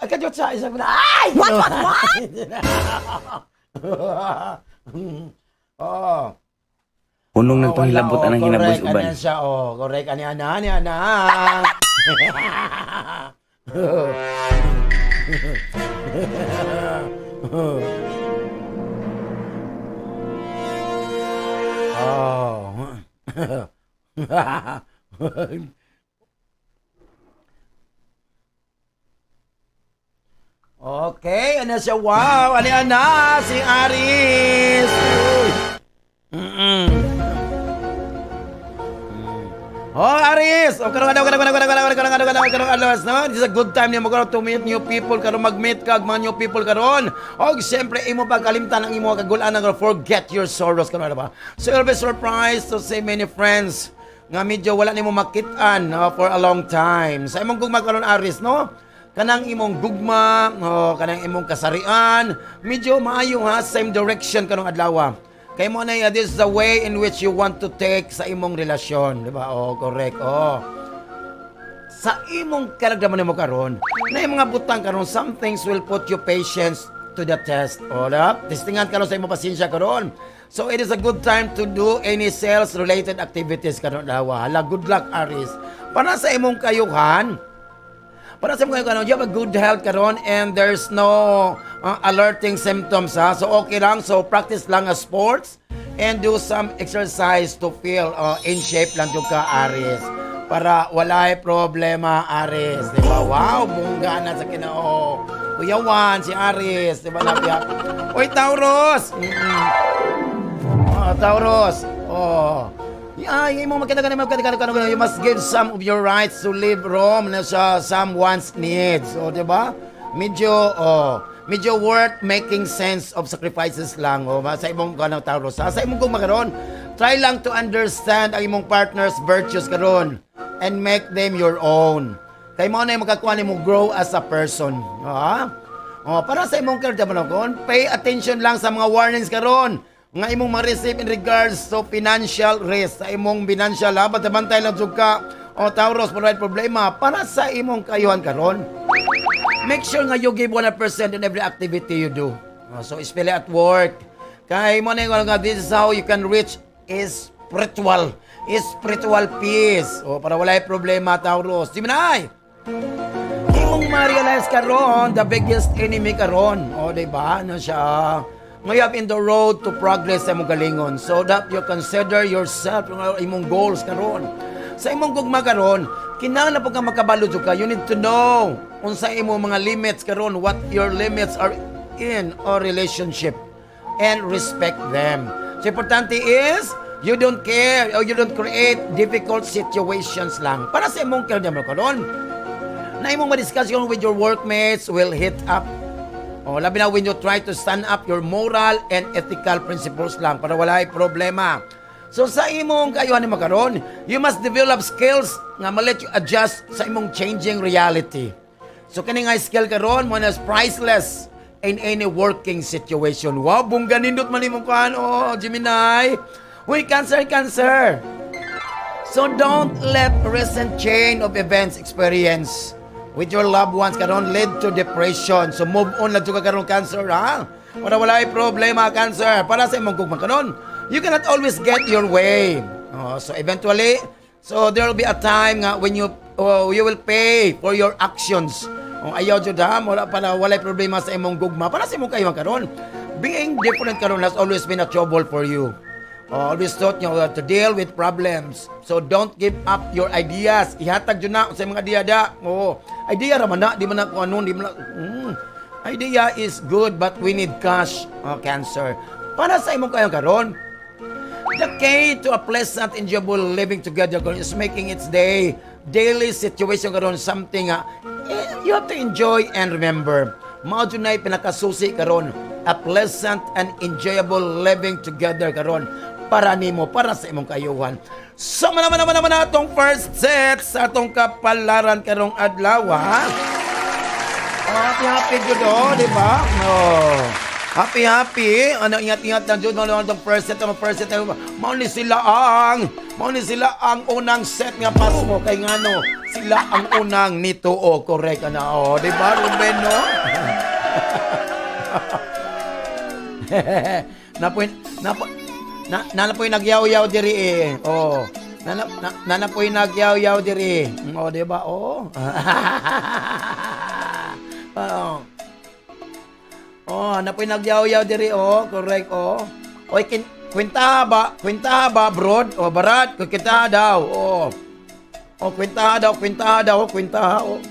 Ay, kadyot sa isa. Ay! What, what? Oh. Punong Oh, nagpanghilabot wala, anang oh, hinabos correct. uban. Ano siya, oh, correct. Ano, ano, ano, ano. Oh. Okay, ano siya? Wow, ano na? Si Aris. Uy. Oh, Aris! Oh, karong adlaw, karong adlaw, karong adlaw, karong adlaw, karong adlaw, karong adlaw, no? This is a good time nimo karon to meet new people karon, mag-meet ka og mga new people karon. Og siyempre imo pagkalimtan ang imo kagulan nga forget your sorrows karon, ba? So you'll be surprised to see many friends nga medyo wala nimo makit-an, no, for a long time. Sa imong gugma karon, Aris, no? Kanang imong gugma, oh, kanang imong kasarian, medyo maayo ha, same direction kanong adlaw. Kay mo na this is the way in which you want to take sa imong relasyon, di ba? Oh, correct. Oh. Sa imong karagdaman nimo karon, na yung mga butang karon, some things will put your patience to the test. O, di ba? Testingan karon sa imong pasensya karon. So it is a good time to do any sales related activities karon dawa. Hala, good luck, Aris. Para sa imong kayuhan, para sa mga karon, you have a good health karon and there's no alerting symptoms ha. So okay lang. So practice lang a sports and do some exercise to feel in shape lang jud ka, Aris. Para walay problema, Aris. Di ba? Wow, bungga na sa Kinoo. Kuya Juan, si Aris. Di ba? Lapya. Uy, Taurus! Oh, Taurus. Oh. Yeah, yung mo magkita ka na magkita ka na, you must give some of your rights to leave room na sa someone's needs. O, di ba? Medyo, oh, medyo worth making sense of sacrifices lang. O, sa imong kanang Taurus. Ha? Sa imong kung makaroon, try lang to understand ang imong partner's virtues karon and make them your own. Kay mo na yung makakuha nimo grow as a person. Ha? O, para sa imong karon, pay attention lang sa mga warnings karon nga imong ma-receive in regards to financial risk. Sa imong financial ha, bantay lang jud ka o Taurus, para problema. Para sa imong kayuhan karon, make sure nga you give 100% in every activity you do. Oh, so especially at work, kay mo na yung nga this is how you can reach is spiritual peace. O, para walay problema, Taurus. Gemini, imong ma-realize karon the biggest enemy karon, o, di ba? Ano siya ngayon in the road to progress sa imong galingon, so that you consider yourself yung imong goals karon. Sa imong gugma karon, kinahanglan po ka makabalo jud ka. You need to know unsa imong mga limits karon, what your limits are in a relationship and respect them. So importante is you don't care or you don't create difficult situations lang. Para sa imong karon karon, na imong ma-discussion with your workmates will hit up. O, labi na when you try to stand up your moral and ethical principles lang para walay problema. So sa imong kayuhan nimo karon, you must develop skills nga ma-let you adjust sa imong changing reality. So kini nga skill karon mo na is priceless in any working situation. Wow, bongga nindot man imong kuan, oh, Gemini. Uy, Cancer, Cancer. So don't let recent chain of events experience with your loved ones karon lead to depression. So move on lang jud ka karon, Cancer, ha? Para walay problema, Cancer. Para sa imong gugma karon, you cannot always get your way. Oh, so eventually, so there will be a time nga when you you will pay for your actions. Oh, ayaw jud ha, wala pa na walay problema sa imong gugma. Para sa imong kayo karon. Being different karon has always been a trouble for you. Oh, always thought you to deal with problems. So don't give up your ideas. Ihatag jud na sa mga idea da. Oh, idea ra man na, di man na kung ano, di man na. Idea is good but we need cash. Oh, Cancer. Para sa imong kayo karon, the key to a pleasant, enjoyable living together karon is making its day daily situation karon something you have to enjoy and remember. Mao jud na'y pinakasusi karon, a pleasant and enjoyable living together karon para nimo, para sa imong kayuhan. So man naman naman naman atong first set sa atong kapalaran karong adlaw, ha? Oh, happy happy jud oh, di ba? Oh. Happy happy. Ano, ingat-ingat lang jud mo atong first set, ang first set. Mao ni sila ang unang set nga pasmo kay ngano sila ang unang nituo, correct ana oh, di ba Ruben, no? Napoy napo na na po'y nagyaw-yaw diri eh. Oh. Na na, na po'y nagyaw-yaw diri. Oh, di ba? Oh. Oh. Oh, na po'y nagyaw-yaw diri oh, correct oh. Oy, kwenta ba? Kwenta ba, brod? O barat, kwenta daw. Oh. Oh, kwenta daw, kwenta daw, kwenta oh.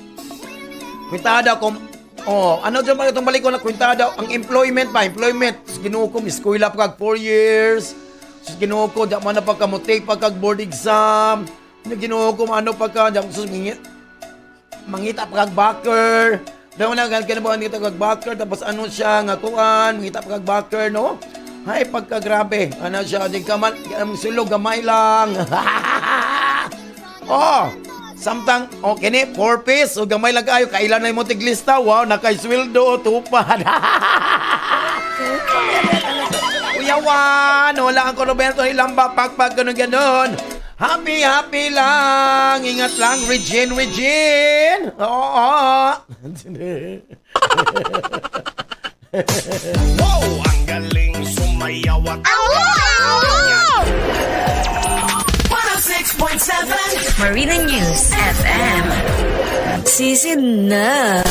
Kwenta daw kung oh, ano dyan ba itong balik ko na kwenta daw ang employment pa, employment. Ginoo ko, eskwela pa kag 4 years. Sus, Ginoo ko, di man na pa ka mo take pa kag board exam. Ginoo ko, ano pa ka, di sus, mangita pa kag backer. Daw na gan ba mangita kag backer tapos ano siya nga kuan, mangita pa kag backer, no? Hay pagka grabe. Ano siya, di ka man ang sulog gamay lang. Oh, samtang oh kini 4 piece o gamay lang kayo kailan na imo tiglista, wow, nakaisweldo tupad. Kuyawan, wala ang Roberto Hilamba pagpag ganun ganon. Happy happy lang. Ingat lang Regine, Regine. Oo. Wow, ang galing sumayaw at 106.7 Marina News FM. Sisid na.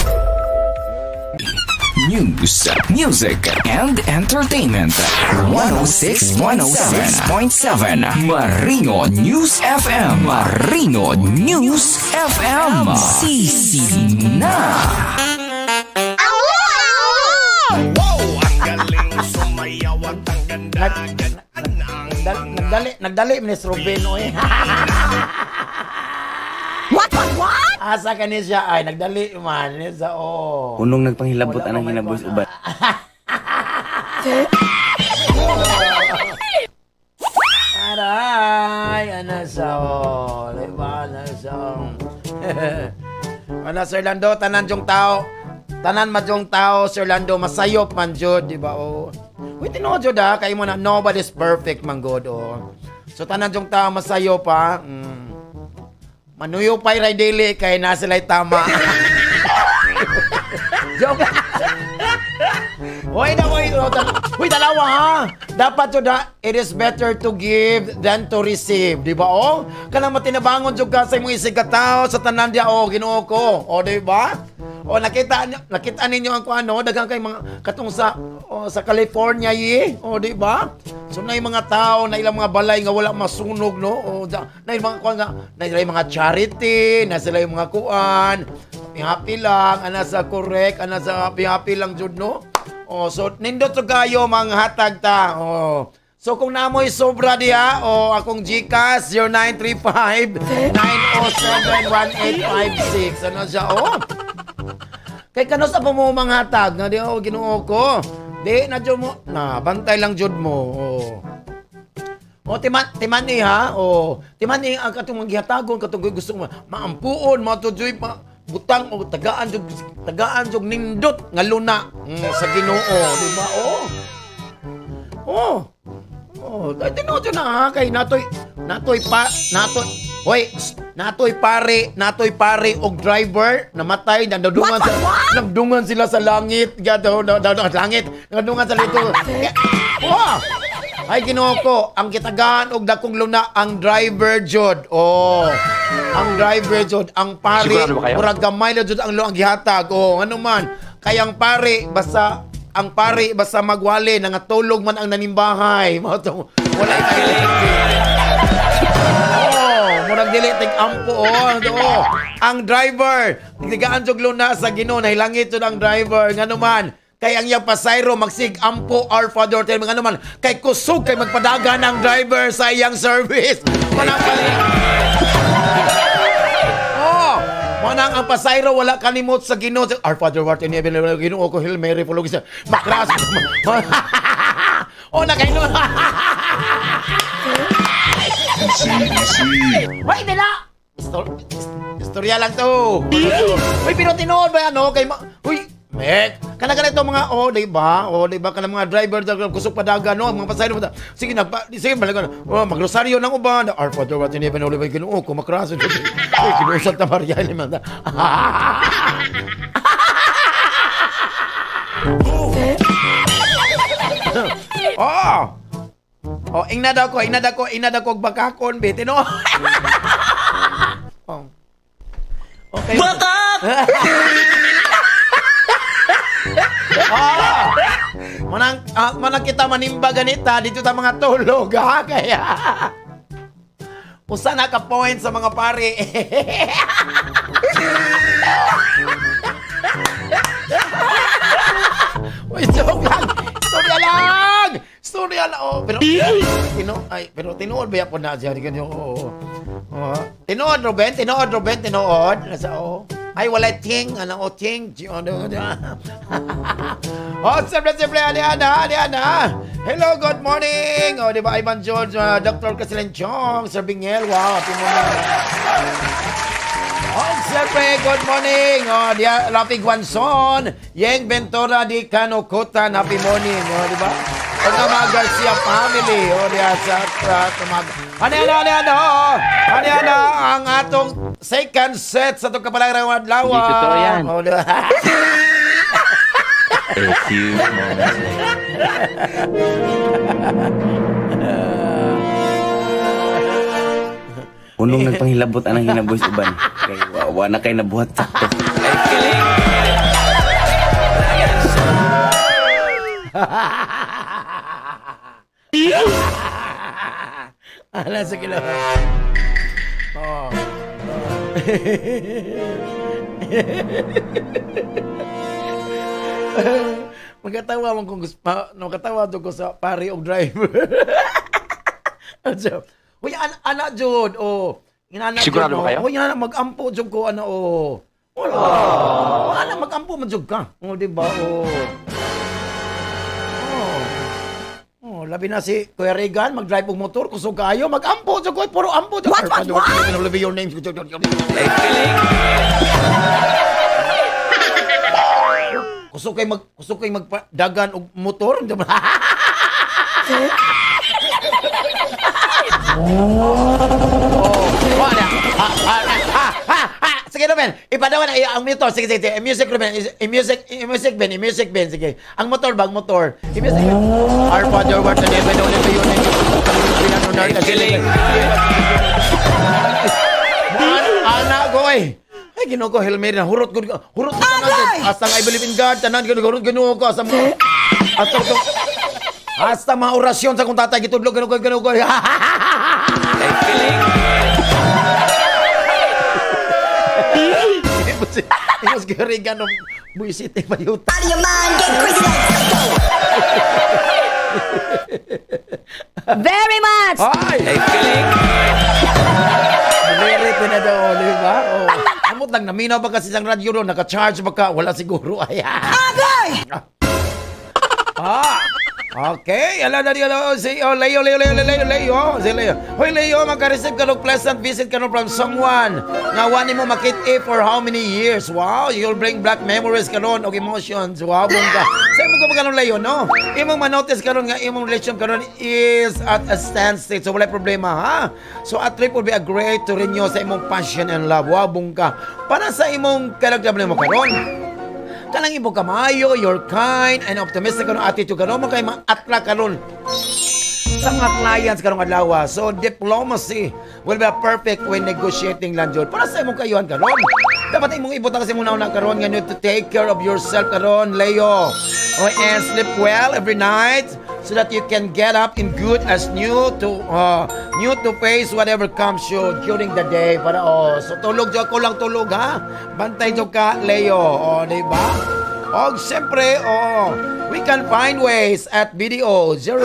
News, music, and entertainment. 106.7 Marino News FM. Marino News FM. Sisid na. Wow, ang galing sumayaw at ang ganda. Nagdali man ni Ruben oy. What? What? Asa ka ni siya ay nagdali man ni sa oh. Unong nagpanghilabot anang hinabos uban. Aray, ana sa oh, diba ana sa. Ana Sir Lando, tanan jung tao. Tanan majong tao Sir Lando, masayop man jud, di ba oh. Uy, tinuod jud ha, kay mo na nobody's perfect man god oh. So tanan jung tao masayop ha. Manuyo pa'y ray dili kay nasa sila'y tama. Joke. Hoy na, hoy. Hoy, dalawa ha. Dapat jud ha, it is better to give than to receive, di ba? Oh, kanang matinabangon jud ka sa imong isig ka tao sa tanan dia oh, Ginoo ko. Oh, di ba? Oh, nakita ninyo ang kuano, daghang kay mga katong sa oh, sa California yi. Oh, di ba? So na yung mga tao na ilang mga balay nga wala masunog, no? Oh, na yung mga kuan nga, na sila yung mga charity, na sila yung mga kuan. Happy lang, ana sa correct, ana sa happy happy lang jud, no? Oh, so nindot so kayo mga hatag ta. Oh. So kung namoy sobra diha, oh, akong GCash 0935 907 1856. Ano siya? Oh. Kay kano sa pamumanghatag nga di oh, Ginoo ko. Di na jud mo, na bantay lang jud mo. Oh. Oh, timan ni ha. Oh, timan ni ang katong gihatagon katong gusto mo maampuon matujoy pa butang o tagaan jud nindot nga luna sa Ginoo, di ba? Oh. Oh. Oh, tinuod na ha kay natoy hoy, natoy pare og driver namatay nagdungan sa nagdungan sila sa langit, gado langit, nagdungan sa lito. Oh. Ay Ginoo ko, ang gitagaan og dakong luna ang driver jud. Oh. Ang driver jud, ang pari, murag gamay na jud ang ang gihatag. Oh, ano man, kay ang pari basta magwali nangatulog man ang nanimbahay. Mao to. Wala kay. Oh, murag dili tig ampo oh. Oh. Ang driver, tigaan jud luna sa Ginoo, nahilangit jud ang driver ngano man. Kay ang iyang pasayro magsig ampo our Father tell mga naman kay kusog kay magpadagan ang driver sa iyang service. Manang oh, manang ang pasayro wala kanimot sa Ginoo. Our Father who art in heaven, Ginoo ko Hail Mary full of grace. Makras. Oh, nakaino. Hoy, dila. Istorya lang to. Uy, pero tinuod ba ano kay uy, Mek, kana ganito mga oh, di ba? Oh, di ba kana mga driver kusog padagan no, mga pasayro. Sige na, sige balagan. Oh, magrosaryo ng uban. Our Father who art in heaven, holy be Ginoo ko makraso. Uy, Ginoo Santa Maria liman. Oh. Oh, ingna daw ko bakakon be tino. Oh. Okay. Bakak! Ah! Manang kita manimba ganita dito ta mga tulog ha kaya. Usa na ka point sa mga pare. Uy, joke lang. Storya lang. Storya lang. Oh, pero pero tinuod ba yapon na siya ganyo. Oo. Oh. Tinuod Ruben, tinuod. Nasa oh. Ay, wala ting. Ano, o ting. Oh, siyempre, Aliana. Hello, good morning. Oh, di ba, Ivan George, Dr. Casilin Chong, Sir Bingel. Wow, happy morning. Oh, siyempre, good morning. Oh, di Rafi Guanzon, Yeng Ventura di Kanukutan. Happy morning. Oh, di ba? O nga mga Garcia family. O, di sa tumag. Ano? Ano ang atong second set sa itong kapalaran ng adlaw. Hindi totoo yan. O, di ba? A few moments later. Unong nagpanghilabot anang hinabos uban. Kay wa na kay nabuhat sakto. Ala sa kilo. Oh. Magkatawa man kung makatawa do ko sa pari og driver. Uy, ana jud oh. Inana sigurado ba kayo? Uy, inana magampo jud ko ana oh. Wala. Oh, ana magampo man jud ka. Oh, di ba? Oh. Oh, labi na si Kuya Regan mag-drive og motor kusog kaayo magampo jud ko puro ampo. What? Your name. Kusog kay magdagan og motor. Oh, wala. Sige Ruben, ipadawan na ang motor. Sige. Music Ruben, music Ben, sige. Ang motor bag motor. Music. Our Father who art in heaven, hallowed be your name. Ana ko eh. Ay, Ginoo ko, Hail Mary na hurot ko. Hurot ko tanan. Hasta I believe in God, tanan ko hurot Ginoo ko asa mo. Hasta ko. Hasta mga orasyon sa kong tatay gitudlo Ginoo ko, Ginoo ko. Mas garingan ng buisit eh, mayuta. Out of your mind, get crazy like psycho. Very much! Ay! Manere ko na daw, di ba? Oh. Amot lang, naminaw ba kasi isang radyo ron, naka-charge ba ka? Wala siguro. Ay, Agay! Ah! Okay, ala na diyo si oh, Leo. Si Leo. Hoy Leo, maka-receive ka ng pleasant visit ka from someone. Nga wani mo makit-i for how many years? Wow, you'll bring back memories karon og emotions. Wow, bongga. Sa imo ko karon Leo, no? Imong ma-notice karon nga imong relation karon is at a standstill. So wala problema, ha? So a trip will be a great to renew sa imong passion and love. Wow, bongga. Para sa imong character mo karon. Kanang imo kamayo, you're kind and optimistic karon attitude karon mo kay ma-attract karon Sa mga clients karong adlaw. So diplomacy will be perfect when negotiating lang jud. Para sa imong kayuhan karon. Dapat imong ibutang sa imong nauna karon nga you need to take care of yourself karon, Leo. Oh, and sleep well every night so that you can get up in good as new to face whatever comes you during the day para, oh, so tulog jud ko lang, tulog ha, bantay jud ka, Leo. Oh, di ba? Og siyempre, oh, we can find ways at BDO 07.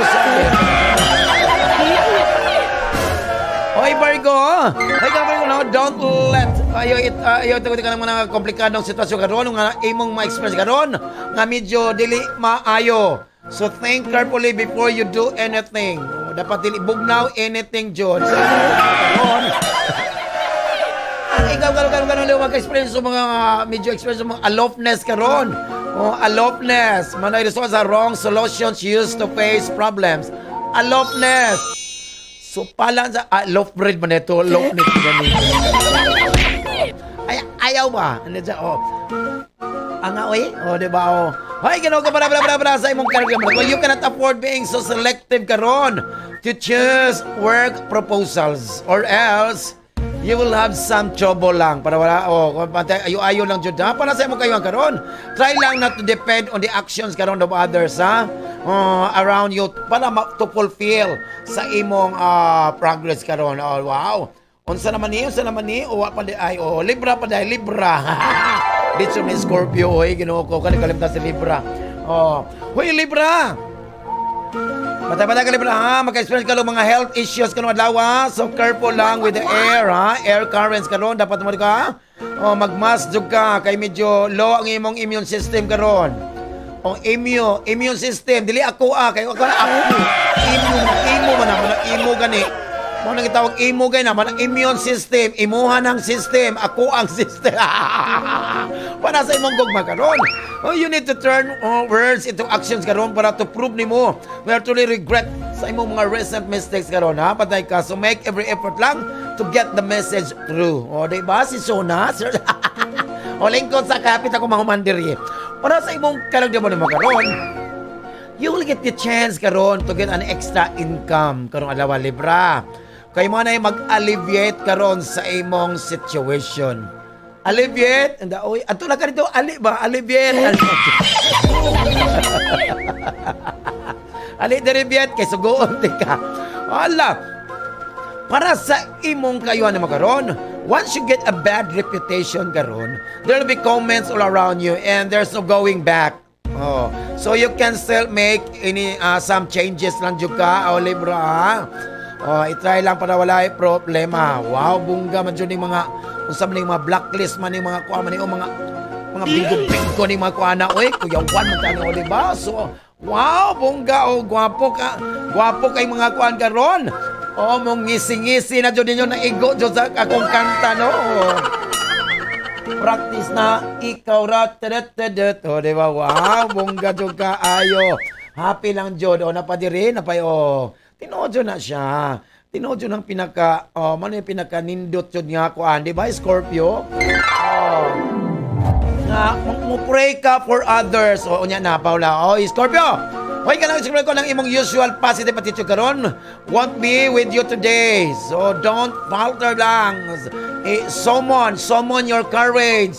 Oy, Virgo! Ay, ka, Virgo, no? Don't let ayo it ayo tungod ka ng mga komplikadong sitwasyon karon nga imong ma-express karon nga medyo dili maayo. So think carefully before you do anything. Oh, dapat dili bugnaw anything jud. So, karon ikaw karon karon karon, Leo, maka-experience sa mga medyo experience sa mga aloofness karon. Oh, aloofness. Manay sa wrong solutions used to face problems. Aloofness. So pala sa loaf bread man ito, loaf nito gani. Ay, ayaw ba? Ano siya? Oh. Anga oy? Oh, di ba? Oh. Hoy, Ginoo ko, para para para para sa imong karon. You cannot afford being so selective karon to choose work proposals or else you will have some trouble lang para wala, oh, kung pantay ayo ayo lang jud ha. Para sa imong kayo karon, try lang not to depend on the actions karon of others ha, oh, around you para to fulfill sa imong progress karon. Oh, wow, unsa naman ni, unsa naman ni? O pa di ay, oh, Libra pa dai, Libra. Dito ni Scorpio, oy, Ginoo ko, kani kalimtan si Libra. Oh, hoy, Libra. Bata-bata ka, Libra ha, maka-experience ka ng mga health issues kanong adlaw ha. So careful lang with the air ha, air currents karon, dapat mo ka ha. Oh, mag-mask jud ka kay medyo low ang imong immune system karon. O immune system, dili ako ah, kay ako na ako. Imo, imo man man imo gani. Mo nang gitawag imo gay na man immune system, imuha ng system, ako ang system. Para sa imong gugma karon. Oh, you need to turn words into actions karon para to prove nimo we truly regret sa imong mga recent mistakes karon ha. Patay ka. So make every effort lang to get the message through. O, di ba? Si Sona, sir. O, lingkod sa kapit ako mahuman diri. Para sa imong kalagyan mo nimo karon, you will get the chance karon to get an extra income karong adlaw, Libra. Kay mo na mag-alleviate karon sa imong situation. Alleviate, and oy, ato na ka dito, ali ba? Alleviate. Ali deriviate kay sugoon ti ka. Wala. Para sa imong kayuhan na makaron, once you get a bad reputation karon, there will be comments all around you and there's no going back. Oh. So you can still make any some changes lang jud ka, o Libra. Ha? Oh, i-try lang para wala problema. Wow, bungga man jud ning mga unsa man ning mga blacklist man ning mga kuha man ning mga bingo-bingo ning mga kuha na, oy, kuyawan man tani, o, di ba? So, wow, bungga, oh, gwapo ka. Gwapo kay mga kuan karon. Oh, mong ngisi-ngisi na jud ninyo, naigo jud sa akong kanta, no. Oh. Practice na ikaw ra tedet tedet. Oh, di ba? Wow, bongga jud ka ayo. Happy lang jud. Oh, napadiri, napay, oh. Tinuod jud na siya. Tinuod jud ang pinaka, oh, man yung pinaka nindot jud nga kuan, di ba, Scorpio? Oh. Nga mo pray ka for others. Oh, unya na Paula. Oh, Scorpio. Hoy ka lang, siguro ko ng imong usual positive attitude karon won't be with you today. So don't falter lang. Eh, summon, summon your courage.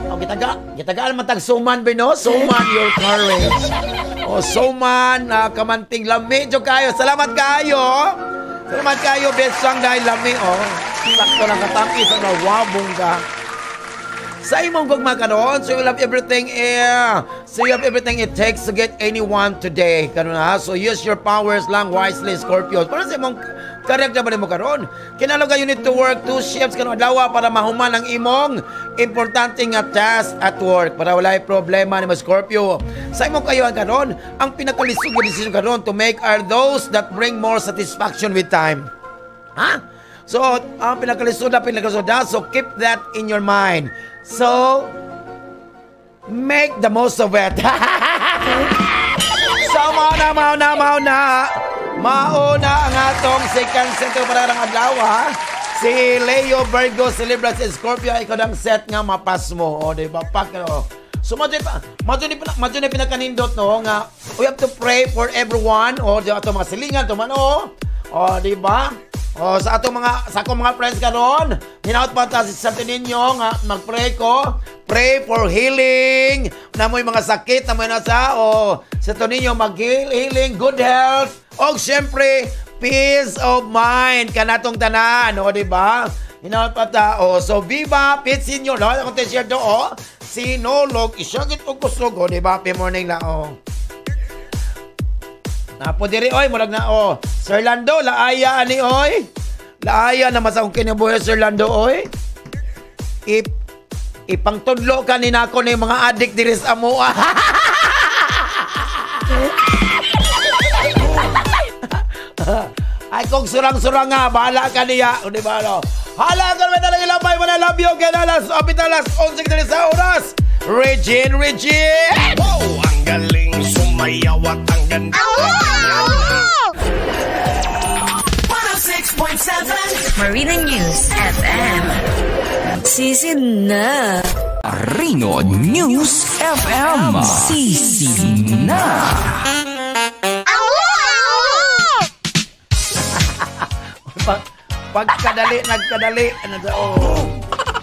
O, gitaga, gitagaan man tag suman ba, no? Summon your courage. O, suman, kamanting lami jud kayo. Salamat kayo. Salamat kayo, best song dahil lami, oh. Sakto lang katapis, ano, wow, bongga. Sa imong gugma karon, so you have everything eh, so you have everything it takes to get anyone today. Karon ha. So use your powers lang wisely, Scorpio. Para sa imong karakter ba nimo karon? Kinahanglan ka, you need to work two shifts karon adlaw para mahuman ang imong importante nga task at work para walay problema nimo, Scorpio. Sa imong kayuhan karon, ang pinakalisod nga decision karon to make are those that bring more satisfaction with time. Ha? So, ang pinakalisod na pinakalisod na, so keep that in your mind. So, make the most of it. So, mao na, mao na, mao na. Mauna ang atong second set para ang adlaw, ha? Si Leo, Virgo, si Libra, si Scorpio, ikaw ang set nga mapas mo. O, di ba? Pak, o. So madyo ni pinakanindot, no, nga we have to pray for everyone, o di ato mga silingan to man, oh. Oh, di ba? Oh, sa akong mga friends karon, hinaut pa ta sa ninyo nga mag-pray ko, pray for healing, na mo'y mga sakit, na mo'y nasa, oh, sa to ninyo mag-healing, good health, og syempre peace of mind kanatong tanan, oh, di ba? Hinaut pa ta, oh, so viva Pete Senior, no? Akong t-shirt do, oh. Sinulog, isyagit og kusog, oh, di ba? Happy morning na, oh. Napo diri oy, murag na, oh. Sir Lando, laaya ani oy. Laaya naman sa akong kinabuhi, Sir Lando, oy. Ipangtudlo ka ni nako ni mga adik diri sa amoa. Ay kung surang-surang nga, bahala ka niya. O, di ba, no? Hala ka naman talaga lapay mo na love you. Kaya alas, apit alas, 11 diri sa oras. Regine, Regine! Wow! Ang galing sumayaw at ang ganda. 106.7 Marina News FM. Sisid na. Marino News FM. Sisi na. Pagkadali, nagkadali. Ano sa, oh.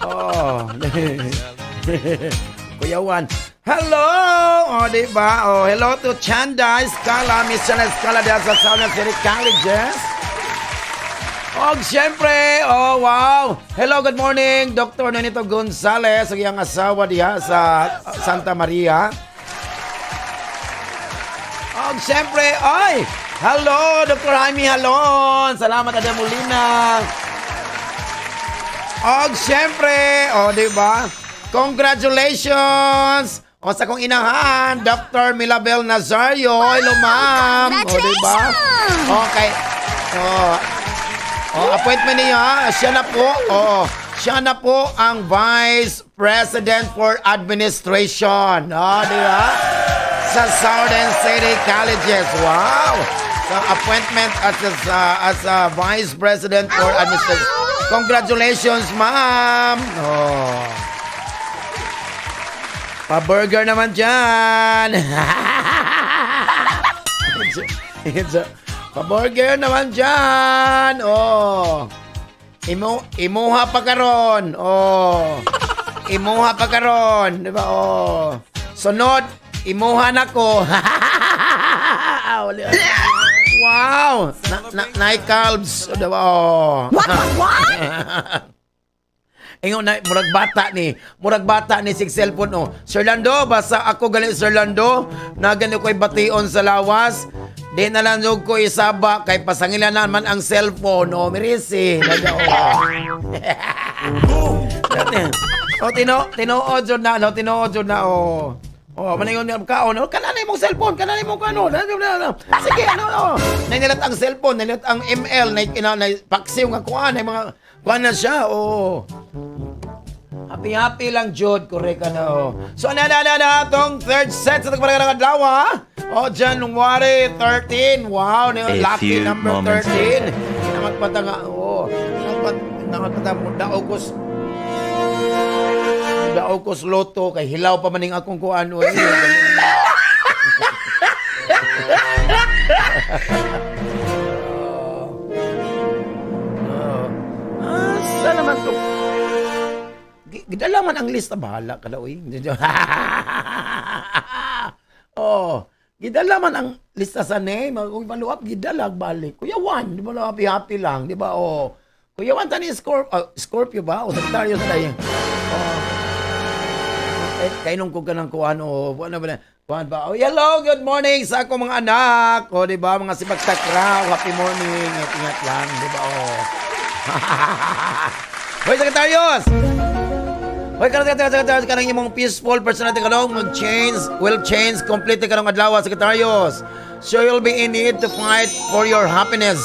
Oh. Kuya Juan. Hello! Oh, di ba? Oh, hello to Chanda Escala, Miss Chanda Escala diyan sa Southern City Colleges. Og siyempre, oh wow. Hello, good morning, Dr. Nonito Gonzales, ang iyang asawa diha sa Santa Maria. Og siyempre, ay, hello, Dr. Jaime Halon. Salamat, Ade Molina. Og siyempre, oh, di ba? Congratulations! O sa kong inahan, Dr. Milabel Nazario. Hello, ma'am. O, di ba? Okay. Oh, oh, appointment niya, siya na po. Oh, siya na po ang Vice President for Administration. Oh, di ba? Sa Southern City Colleges. Wow! Sa appointment as a Vice President for Administration. Congratulations, ma'am. Oh. Pa-burger naman dyan. Pa-burger naman dyan. Oh. Imuha pa karon. Oh. Imuha pa karon, di ba? Oh. Sunod, imuha na ko. Wow! Na calves, di ba? Oh. What? What? Ingon na murag bata ni sig cellphone, oh. Sir Lando, basta ako gali Sir Lando, na gani ko'y bation sa lawas. Di na lang ko isaba kay pasangilan naman ang cellphone, oh. Mirisi. Oh, tinuod jud na, no, tinuod jud na, oh. Oh, maningon niya kaon, oh, kanani mong cellphone, kanani mong kano. Sige, ano, oh. Nanilat ang cellphone, nanilat ang ML, na paksiw nga kuan, ay mga kuan na siya, oh. Happy-happy lang, Jude. Correct ka na, oh. So, na itong third set sa tagparagang adlaw, ha? Oh, January 13. Wow, lucky number 13. Nangatpata nga, oh. Nangatpata, daogos loto. Kay hilaw pa maning akong kuan, oh. Asa naman to? Gidala man ang lista, bahala ka daw, eh. Oh, gidala man ang lista sa name, kung follow up gidala balik. Kuya Juan, di ba, happy happy lang, di ba? Oh. Kuya Juan tani Scorpio ba o Sagittarius na dayon? Oh. Eh, kainong ko kanang kuan, oh, ano ba na? Kuan ba? Oh, hello, good morning sa akong mga anak. Oh, di ba? Mga sibagtakraw, happy morning. Ingat lang, di ba? Oh. Hoy, Sagittarius! Hoy, Sagittarius, kanang imong peaceful personality kanong mag-change, will change completely kanong adlaw, Sagittarius. So you'll be in need to fight for your happiness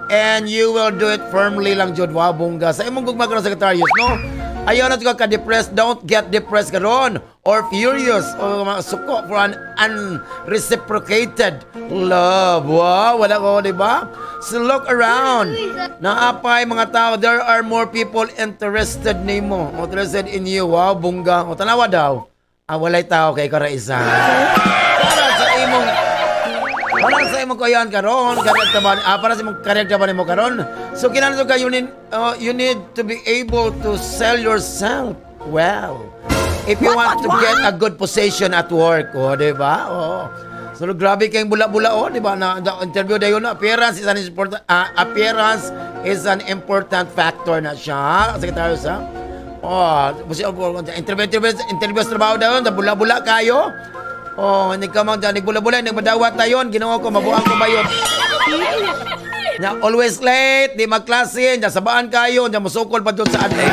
and you will do it firmly lang, jud. Wow, bongga. Sa imong gugma karon, Sagittarius, no? Ayaw na ka depressed. Don't get depressed karon or furious o suko for an unreciprocated love. Wow, wala ko, di ba? So look around. Naapay mga tao, there are more people interested nimo, interested in you. Wow, bongga. O tanawa daw. Ah, walay tao kay ikaw ra isa. Para sa imong kayan karon, career trabaho, para sa imong career trabaho nimo karon. So kinahanglan ka you need to be able to sell yourself well if you want to get a good position at work, oh, di ba? Oh. So grabe kayong bula-bula, oh, di ba? Na, na interview dayon na appearance is an important factor na siya, secretary sa. Oh, busi interview, interview, interview sa trabaho dayon, bula-bula kayo. Oh, hindi ka man dyan, nagbula-bula, nagmadawat tayon, ginawa ko, mabuang ko ba yun? Nya, always late, di magklase, nya sabaan kayo, nya musukol pa doon sa admin.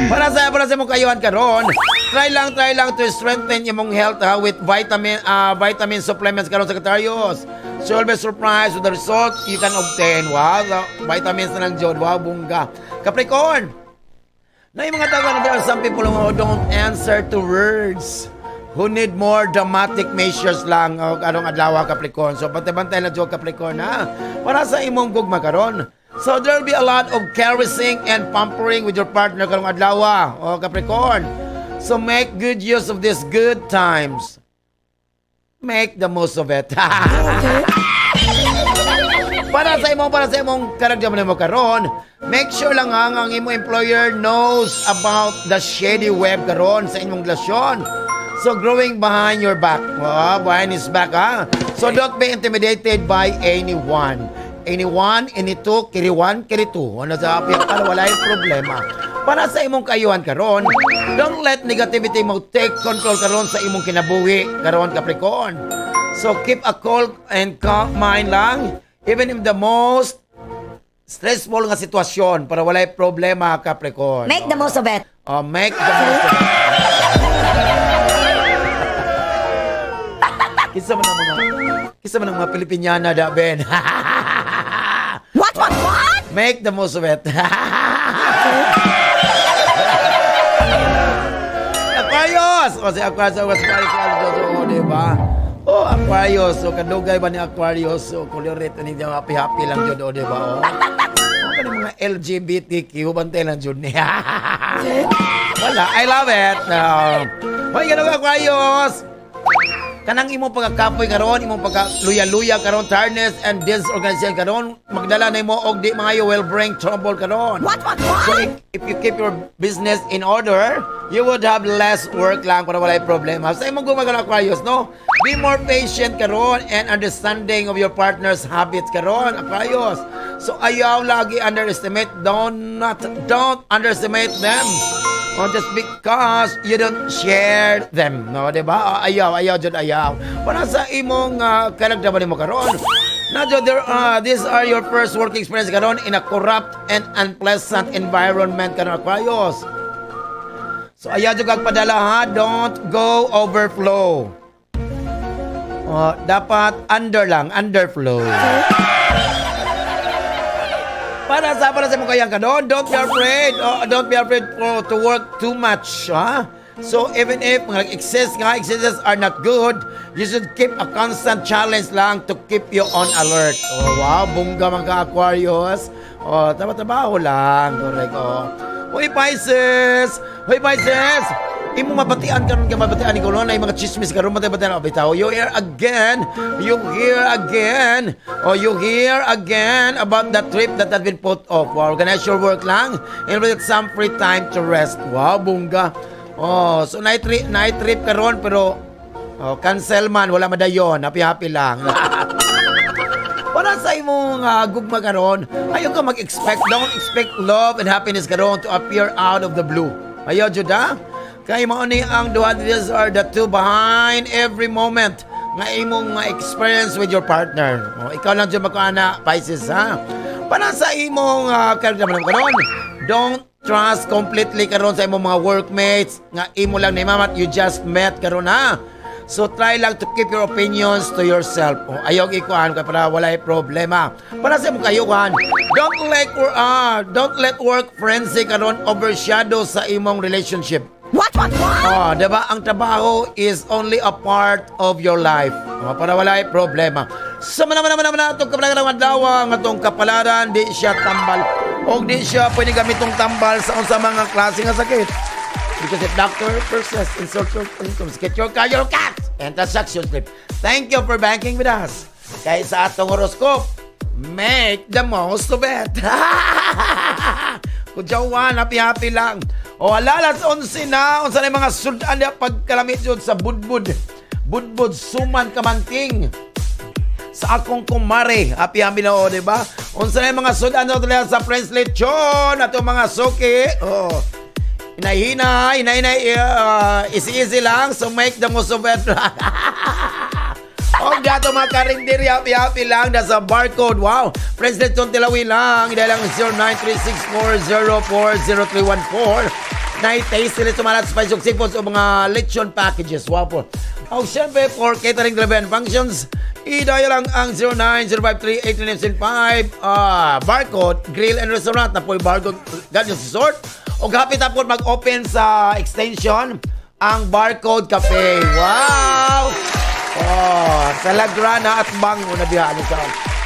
Para sa imong kayuhan karon, try lang to strengthen imong health, ha, with vitamin supplements karon, Sagittarius. So you'll be surprised with the result you can obtain. Wow, vitamins na lang jud. Wow, bungga. Capricorn, na yung mga tao na there are some people who don't answer to words, who need more dramatic measures lang o karong adlaw, Capricorn. So bantay-bantay lang jud, Capricorn, ha. Para sa imong gugma karon. So there'll be a lot of caressing and pampering with your partner karong adlaw, o Capricorn. So make good use of these good times. Make the most of it. Para sa imong karakter mo karon, make sure lang ang imong employer knows about the shady web karon sa inyong relasyon. So growing behind your back. Oh, behind his back, ha. So don't be intimidated by anyone. Anyone, any two, kiri one, kiri two. Ano sa para wala yung problema. Para sa imong kayuhan karon, don't let negativity mo take control karon sa imong kinabuhi karon, Capricorn. So keep a cool and calm mind lang even in the most stressful nga sitwasyon para walay problema, Capricorn. Make the most of it. Oh, make the most of it. Kinsa man ang mga Pilipiniana da, Ben? What, what? Make the most of it. Aquarius! O si Aquarius, Aquarius, Aquarius, Aquarius, oh, di ba? Oh, Aquarius. So, kadugay ba ni Aquarius? So, kolorit ni niya, happy-happy lang jud, oh, di ba? Oh. Oh, kanang mga LGBTQ, bantay lang jud niya. Wala, I love it. Hoy, ganun, Aquarius! Kanang imong pagkakapoy karon, imong pagka luya-luya karon, tiredness and disorganization karon, magdala na imo og di maayo, will bring trouble karon. What? So if you keep your business in order, you would have less work lang para walay problema. Sa imong gumagana, Aquarius, no? Be more patient karon and understanding of your partner's habits karon, Aquarius. So ayaw lagi underestimate, don't not don't underestimate them. Oh, just because you don't share them, no, di ba? Oh, ayaw, ayaw jud, ayaw. Para sa imong karakter mo karon. Nadyo, these are your first working experience karon in a corrupt and unpleasant environment karon, Aquarius. So ayaw jud kag padala, ha, don't go overflow. Oh, dapat under lang, underflow. Para sa imong kayang karon, don't be afraid. Oh, don't be afraid to work too much, ha? So even if mga excess nga excesses are not good, you should keep a constant challenge lang to keep you on alert. Oh, wow, bungga mga Aquarius. Oh, trabaho lang, correct. Oh. Hoy, Pisces! Hoy, Pisces! Imo mabatian karon ka mabatian ni no na mga chismis karon mabatian bitaw. You hear again, you hear again, oh, you hear again about the trip that had been put off. Wow, organize your work lang and with some free time to rest. Wow, bungga. Oh, so night trip karon pero oh, cancel man, wala madayon, happy happy lang. Para sa imong gugma karon, ayaw ka mag-expect, don't expect love and happiness karon to appear out of the blue. Ayaw jud, ha? Kay mao ni ang duha, these are the two behind every moment nga imong nga experience with your partner. Oh, ikaw lang jud makaana, Pisces, ha. Para sa imong karon karon, don't trust completely karon sa imong mga workmates nga imo lang ni mamat you just met karon, ha. So try lang to keep your opinions to yourself. Oh, ayaw ikuan kay para walay problema. Para sa imong kayuhan, don't let work frenzy karon overshadow sa imong relationship. What? Oh, diba? Ang trabaho is only a part of your life. Oh, para walay problema. Sa mana mana mana mana atong kapalaran ng adlaw, nga atong kapalaran di siya tambal. Og di siya pwede gamitong tambal sa unsa mga klase nga sakit. Because if doctor persists in search of incomes, get your car, your cat! And transaction slip. Thank you for banking with us. Kaya sa atong horoscope, make the most of it. Kudyawan, happy-happy lang. O ala, alas 11 na. Unsa na yung mga sudan na pagkalamit yun sa budbud. Budbud, suman, kamanting. Sa akong kumare. Happy-happy na o, diba? Unsa na yung mga sudan na sa Prince Lechon. Ato mga suki. O. Hinay-hinay, hinay-hinay, easy-easy lang. So make the most of it. O dato mga karinderi, happy-happy lang. Nasa barcode. Wow. Prince Lechon Tilawi lang. Dahil lang 0936404031. Night taste sila sumalat spice ug seafoods o mga lechon packages. Wow po. O siyempre, for catering, delivery and functions, i-dial lang ang 0905389975. Barcode, Grill and Restaurant na po yung Barcode Gardens Resort. O happy tapos mag-open sa extension ang Barcode Cafe. Wow! Oh, sa Lagrana at Bango na diha sa.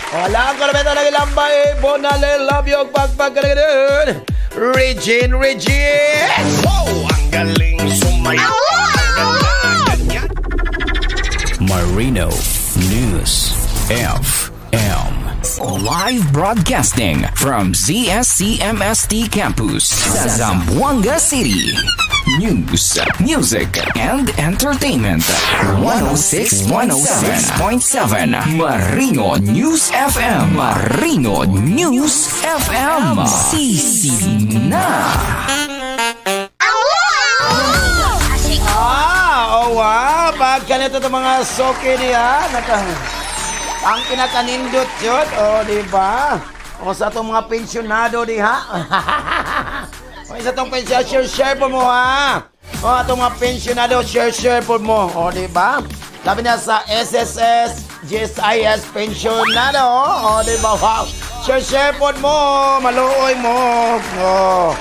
Wala ko na beto na gilambay, bonale love you pagpagkalagad. Regine, Regine. Wow, ang galing sumayaw. Marino News FM. Live broadcasting from ZSCMST Campus, Zamboanga City. News, music, and entertainment. 106.7 Marino News FM. Marino News FM. Sisi na. Ah, oh wow. Pagkanito itong mga soke niya. Ang pinakanindot yun. Oh, di ba? O sa itong mga pensyonado diha. O isa itong pensyonado, share po mo ha. O atong mga pensyonado, share po mo. O di ba? Sabi niya sa SSS, GSIS, pensyonado. O di ba? Wow. Share po mo. Maluoy mo. O.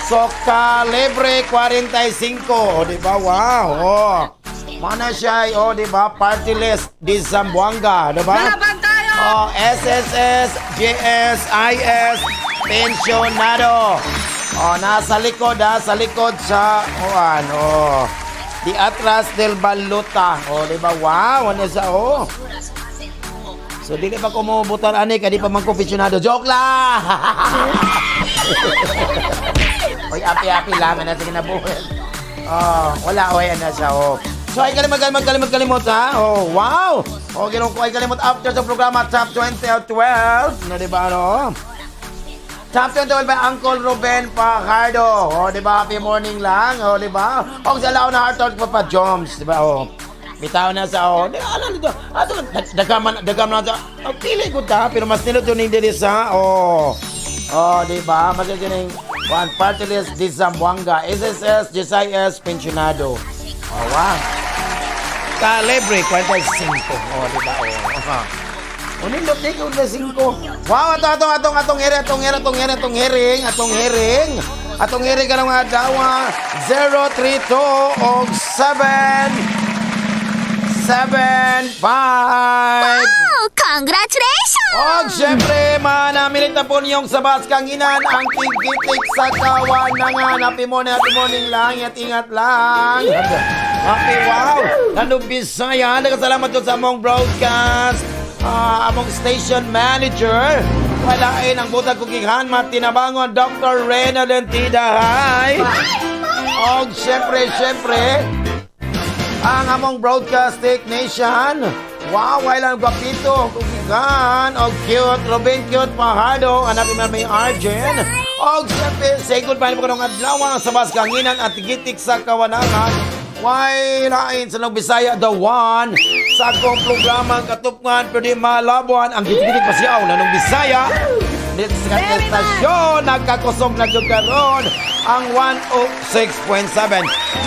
So, calibre 45. O di ba? Wow. O. Mana siya, o di ba? Party list di Zamboanga, di ba? Laban tayo! O, SSS, GSIS, pensionado. O, nasa likod ha, sa likod sa, o ano, di atras del Baluta. O, di ba? Wow, ano sa, o. So, dili pa ko mabutan ani, kaya di pa man ko pensionado. Joke lang! Oy, api-api lang, ano sa kinabuhi. Oh, wala, oy, ano siya, oh. So, ay kalimot, ha? Oh, wow! O, ginong ko, ay kalimot after sa programa, Top 20 at 12. No, di ba, ano? Top 20 by Uncle Ruben Fajardo. O, di ba? Happy morning lang. O, di ba? O, sa lao na heart talk pa Joms. Di ba? O, bitaw na sa, o. Di, ano, dito? Ato, dagaman na sa, o, pili ko ta, pero mas nilot yun hindi sa, o. O, di ba? Mas yun yung one party list di Zamboanga. SSS, GSIS, pensionado. O, wow. Calibre, 45. O, di ba? O, Unindot di ko 5. Wow, atong hearing. Atong hearing kanang mga dawa 032 og 7 7 5. Wow! Congratulations! Og syempre, manamilit na po niyong sabas kanginan ang tigitik sa kawanangan. Happy morning lang. Ingat lang. Happy wow! Nandong Bisaya. Nagkasalamat ko sa among broadcast. Among station manager. Walain ang butag kugighan matinabangon Dr. Rena Lentida. Hi! Og syempre, ang among broadcast technician. Wow, wala ang gwapito, kugigan, og cute, Robin cute Fajardo, anak ni May Arjen. Og syempre, say goodbye po kanong adlaw sa sabas kanginan at gitik sa kawanangan. Why lain sa Bisaya the one sa akong programa katupngan pwede malabuan ang gitik pasiyaw na nung Bisaya. Dito sa estasyon nagkakusog na jud karon ang 106.7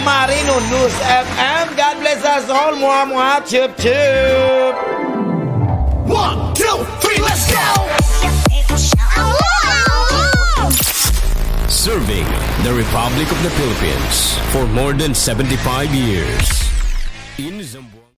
Marino News FM. God bless us all. Mua mua chup chup. 1, 2, 3, let's go. Serving the Republic of the Philippines for more than 75 years. In Zamboanga.